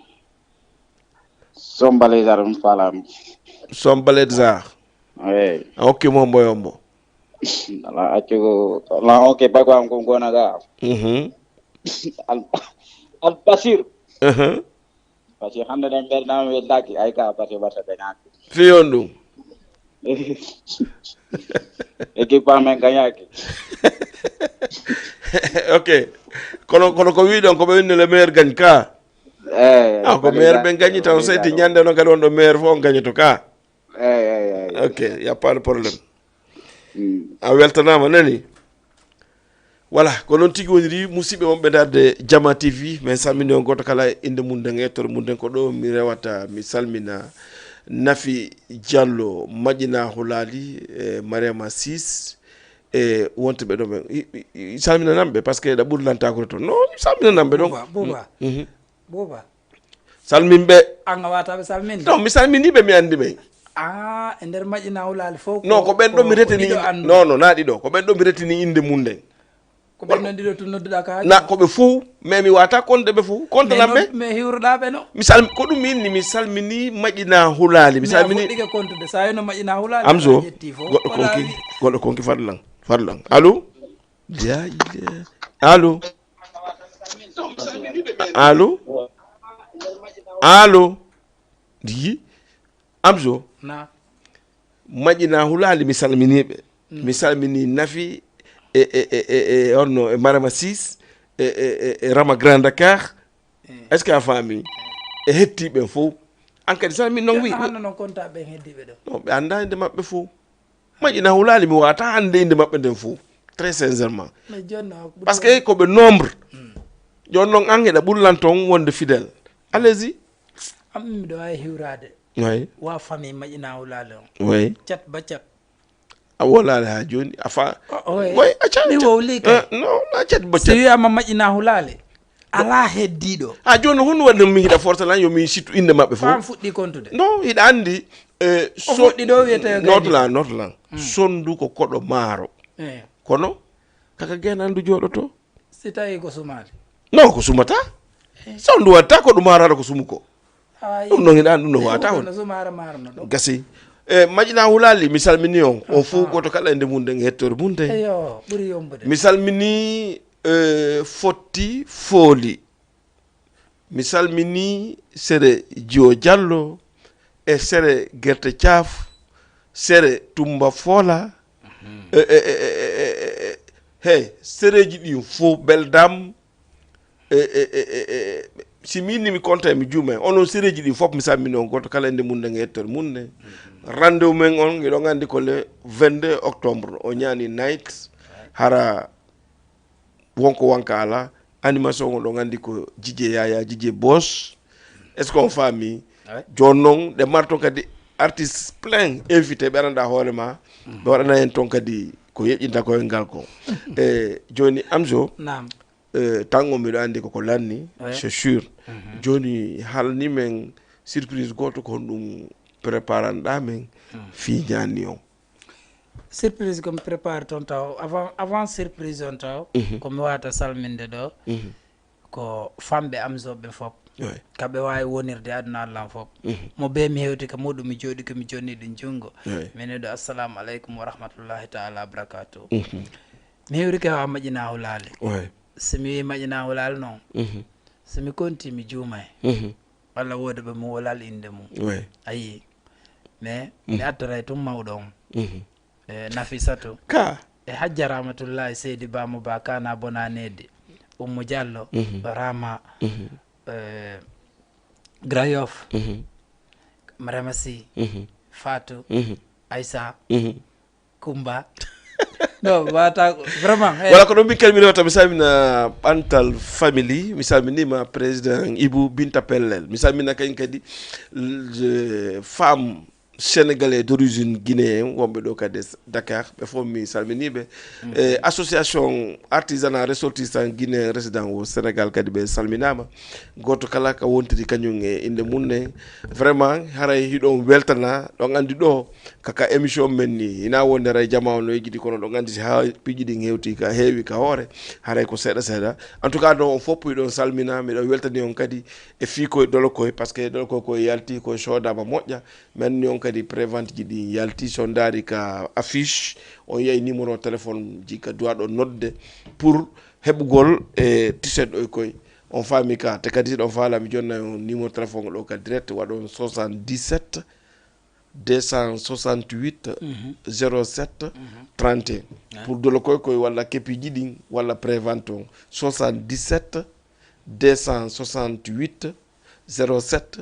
Sombalezar mi falami. Sombalezar. Eyi. A hokki mo hombo e hombo? Ala accugo, ala oke bago am ko gona ga. Mhm. Al, Al Basir. Mhm. Parce que hande ɗen ɓernama weldaki, ay ka parce que wasa gañaki. Fiyon ɗum. Équipe amen gañaki. Ok. Kono, kono ko wiɗon ko ɓe winni le meilleur gagne ka? Eh, Ah, ko meilleur ɓe gagne taw seyti ñande non kadi on ɗo meilleur fof on gagne to ka? Eyi, eyi, eyi. Ok, y a pas de problème. Mm. A weltanama nani? Voilà, ko noon tigi woniri musidɓe wonɓe darde Jama T V, min salmini on goto kala e inde mum nden e yettore mum nden. Ko ɗo mi rewata mi salmina Nafi Diallo, Maƴina Hulali, e Mariama Sis, e wonte ɓe ɗo ɓen. I- i- i- salminanam ɓe, parce que ɗa ɓuri lantakude toon. No, mi salminanam ɓe ɗon. Buuba, Buuba, Mhm. Buuba. Salmin ɓe. An a wata ɓe salminde. Non, mi salmini ɓe, mi andi ɓe. Ah, e nder Maƴina Hulali fof. Non, ko ɓen ɗo mi retini. Ɗiɗo andu. Non, non, na ɗiɗo. Ko ɓen ɗo mi retini inde mum nden. Ko ɓen ɗon ɗiɗo tun nodduɗa ka? Na ko ɓe fuu, mais mi wata konde ɓe fuu. Konde Mais lamɓe. nod- mais hiwruɗa ɓe no? Mi salmi, ko ɗum mi inni, mi salmini Maƴina Hulali. Mi Mi salmini. Fuɗɗike kontude, sa wino Maƴina Hulali. Amzo, Ƴetti fof. goɗɗo Wala konki, wi- goɗɗo konki fadlan, fadlan. Allo? Ya ile. Allo? Allo? Allo? Yi? Amzo? Na. Maƴina Hulali, mi salmini ɓe. Mi salmini Nafi e, e, e, e, e, honno, e Marama Sis, e, e, e, e Rama Grand Dakar. Est-ce que a faami? E hetti ɓen fof. An kadi salmini non wi. Hanno non konta ɓen heddiɓe ɗo. Non, ɓe annda inde maɓɓe fof. Maƴina Hulali, mi wata hande inde maɓɓe nden fof. Très sincèrement. Mais jonna. Parce que ko ɓe nombre. Jon non an heɗa ɓurlan toon wonde fidèle. Allez-y. Am miɗo wawi hiwrade. Oui, Wa famille Maƴina Hulali on. oui. Cat ba cat. A wolali ha joni. A fa. O- oye. Oui, a cat. Mi wowli kay. Eh, non, a cat ba Si cat. Wiyama Maƴina Hulali. Ala heddiɗo. Ha joni hon waɗi mi hiɗa force lan yo mi sittu inde maɓɓe Fam fof. Fuɗɗi kontude. Non, hiɗa andi. Eh, O fuɗɗi ɗo wiyete yo gañi. Note lan, note lan. Sondu ko koɗo maaro. Eh. Kono kaka genandu joɗoto. Si tawi ko sumali. Non, ko sumata. Sondu watta ko ɗum harata ko sumu ko. Ay. Ɗum non hiɗa ɗum no wata hon. No sumara marno ɗo. Gasi. E Maƴina Hulali, mi salmini on. On fof goto kala inde mum nden e hettore mum nden. Eyo, ɓuri yombude. Mi salmini eh, Fotti Fooli. Mi salmini Sere Jiwo Diallo e Sere Gerte Caaf, Sere Tumba Foola. E, e, e, e, e, e, hey, sereji ɗin fof, beldam. E, e, e, e, e, si mi inni mi konta mi juuma. Onon sereji ɗin fof mi salmini on goto kala inde mum nden e hettore mum nden. Rendez-vous men on, miɗon andi ko le vingt-deux octobre, o ñaani night. Hara wonko wonka ala. Animation on ɗon andi ko Jijje Yaya, Jijje Boss. Est-ce qu'on faami? Jooni noon, ɗe mari toon kadi artiste plein invité, ɓe aranɗa hoore ma. Ɓe waɗana en toon kadi ko yeƴƴinta koye ngal ko. E jooni Amzo, naam. E tango miɗo anndi koko lanni, c'est sûr. Jooni haalni men surprise gooto ko honɗum préparanɗa men fii ñaanni on? Surprise ko mi prépare toon taw, avant, avant surprise on taw, ko mi wata salminde ɗo. Ko famɓe Amzo ɓe fof. Kaɓe waawi wonirde aduna Allah fof. Mo be mi hewti ka muɗum, mi jooɗi ko mi jonni ɗum junngo. Min ɗo, assalamu aleykum wa rahmatullahi taala wa barakatuh. Mi hewri ke ha maƴina hulaali. Si mi wi maƴina hulaali noon, si mi konti mi juumay. Walla wooda ɓe mo wolal innde mum. A yii. Mais mi attaray tun mawɗo on. E Nafisatu. Ka. E Hajja Rahmatullahi Seydi Ba mo Ba Kana Bonaneedi. Ummu Diallo. Rama. E Grayof. Marama Sy. Fatou. Aïssa. Kumba. No wata vraiment. Wala ko ɗon min calminirta, mi salmina Ɓantal Family, mi salminima président Ibou Binta Pellel, mi salmina kañ kadi femme sénégalais d'origine guinéen wonɓe ɗo kadi Dakar, ɓe fof mi salminiɓe. E association artisanat ressortissant guinéen résident au Sénégal kadi ɓe salminama. Gooto kala ka wontiri kañum e innde mum ne. Vraiment haray hiɗon weltana, ɗon anndi ɗo kaka émission men ni, hina wonde haray jamaa no yejjiti, kono ɗon anndi si ha piiji ɗin hewti ka heewi ka hoore, haray ko seeɗa seeɗa. En tout cas, ɗo on fof hiɗon salmina, miɗo weltani on kadi e fii koye dolo koye, parce que dolo koye koye yalti, koye soodama moƴƴa, mi anndi on kadi prévente ji ɗin yalti, so ndaari ka affiche, on yahi numéro téléphone ji ka duwaɗo nodde pour heɓugol e t-shirt ɗo koye. On faami ka, te kadi si ɗon faala mi jonna on numéro téléphone ɗo ka direct, waɗon soixante-dix-sept deux cent soixante-huit zéro sept trente et un. Pour dolo koye koye walla kepiiji ɗin walla prévente on, soixante-dix-sept deux cent soixante-huit zéro sept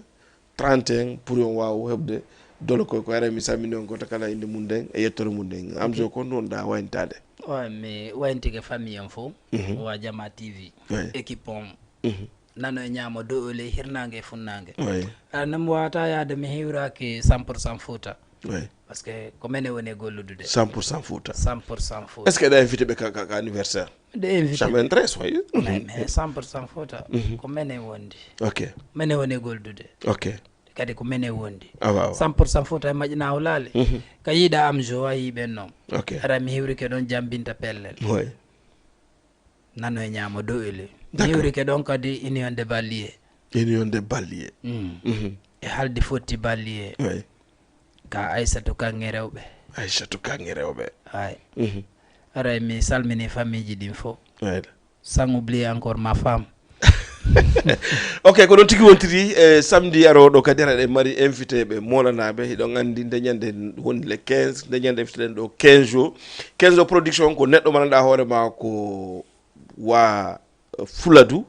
trente et un pour on waaw heɓde dolo koye koye. Haray mi salmini on gooto kala innde mum nden e yettore mum nden. Amzo, ko non ɗa wayntaade? Wa mi wayntike famille am fof. Wa Jama T V. Équipe on. Nano e ñaamo, dow e ley, hirnaange e funnaange. Aɗa nam wata yaade mi hiwraaki cent pour cent Fouta. Parce que ko menen woni e golludude. Cent pour cent Fouta. Cent pour cent Fouta. Est-ce que eɗa invité ɓe ka, ka, ka anniversaire? Miɗo invité. Ça m'intéresse, oui. Mais, mais cent pour cent Fouta, ko menen wondi. Ok. Menen woni e golludude. Ok. Kadi ko menen wondi. Awa, awa. Cent pour cent Fouta e maƴina hulaali. Ka yiɗa Amzo, a yii ɓen noon. Ok. Ara mi hiwrike ɗon jambinta pellel. Oui. Nano e ñaamo, dow e ley. Mi hiwrike ɗon kadi Union de Ballier. Union de Ballier. E haldi fotti Ballier. Ka Aysatu Kaŋŋe rewɓe. Aysatu Kaŋŋe rewɓe. Ay. Aray mi salmini famille ji ɗin fof. Sans oublier encore ma femme. Ok, ko ɗon tigi wontiri. E samedi arooɗo kadi aɗa mari invité ɓe moolanaɓe. Hiɗon anndi nde ñande woni le quinze, nde ñande invité ɗen ɗo quinze jours. Quinze jours production ko neɗɗo mo ganduɗa hoore ma ko wa Fuladu.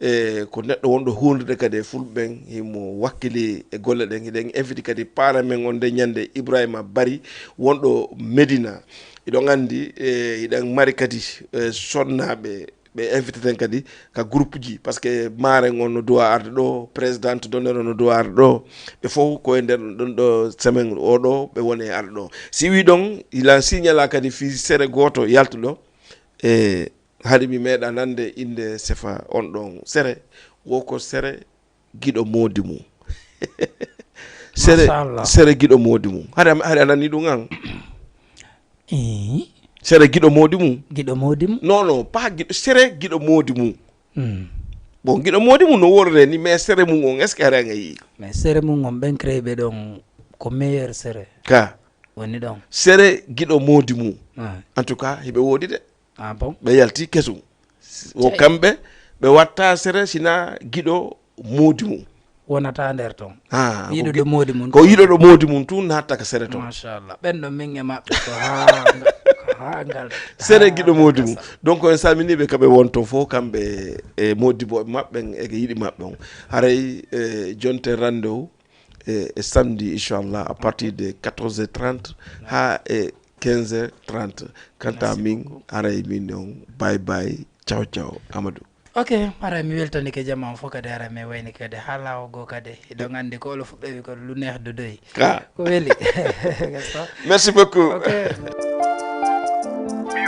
E ko neɗɗo wonɗo hundude kadi e fulɓe ɓen, himo wakkili e golle ɗen. Hiɗen invité kadi paara men on nde ñande Ibrahima Bari wonɗo Medina. Hiɗon anndi e hiɗen mari kadi e sonnaɓe ɓe invité ten kadi ka groupe ji, parce que maren on no duwa arde ɗo, présidente d'honneur on no duwa arde ɗo, ɓe fof ko e nder ɗon ɗo semaine o ɗo ɓe woni e arde ɗo. Si wi ɗon ila signala kadi fi sere goto yaltuɗo, e hari mi meeɗa nande inde sefa on ɗon sere, wo ko sere giɗo moodi mum. Sere, sere giɗo moodi mum. Hari, hari a nani ɗum an? Sere giɗo moodi mum. Giɗo moodi mum? Non, non, pas giɗo, sere giɗo moodi mum. Bon, giɗo moodi mum no worre ni, mais sere mum on, est-ce que hari an a yii? Mais sere mum on, ɓen créé ɓe ɗon ko meilleur sere. Ka woni ɗon. Sere giɗo moodi mum. En tout cas, hiɓe woodi de. Ah bon? Ɓe yalti kesum. Wo kamɓe ɓe watta sere sina giɗo moodi mum. Wonata nder ton. Ah, yiɗuɗo moodi mum ko yiɗuɗo moodi mum tun natta ka sere ton. Machallah. Ɓen ɗo min e maɓɓe ko ha, ko ha ngal. Sere giɗo moodi mum. Donc en salminiɓe kaɓe won ton fof kamɓe e moodi bo maɓɓe e yiɗi maɓɓe on. Haray e jonte rendez-vous e, e samedi inchallah à partir de quatorze heures trente ha e quinze heures trente. Quant à min, haray min on, bye bye, ciao ciao Amadou. Ok, haray mi weltanike jama on fof kadi, haray mi wayni kadi ha lawo goo kadi. Hiɗon anndi ko olo fuɓɓewi ko lu neex du doy. Ko weli. Merci beaucoup. Ok.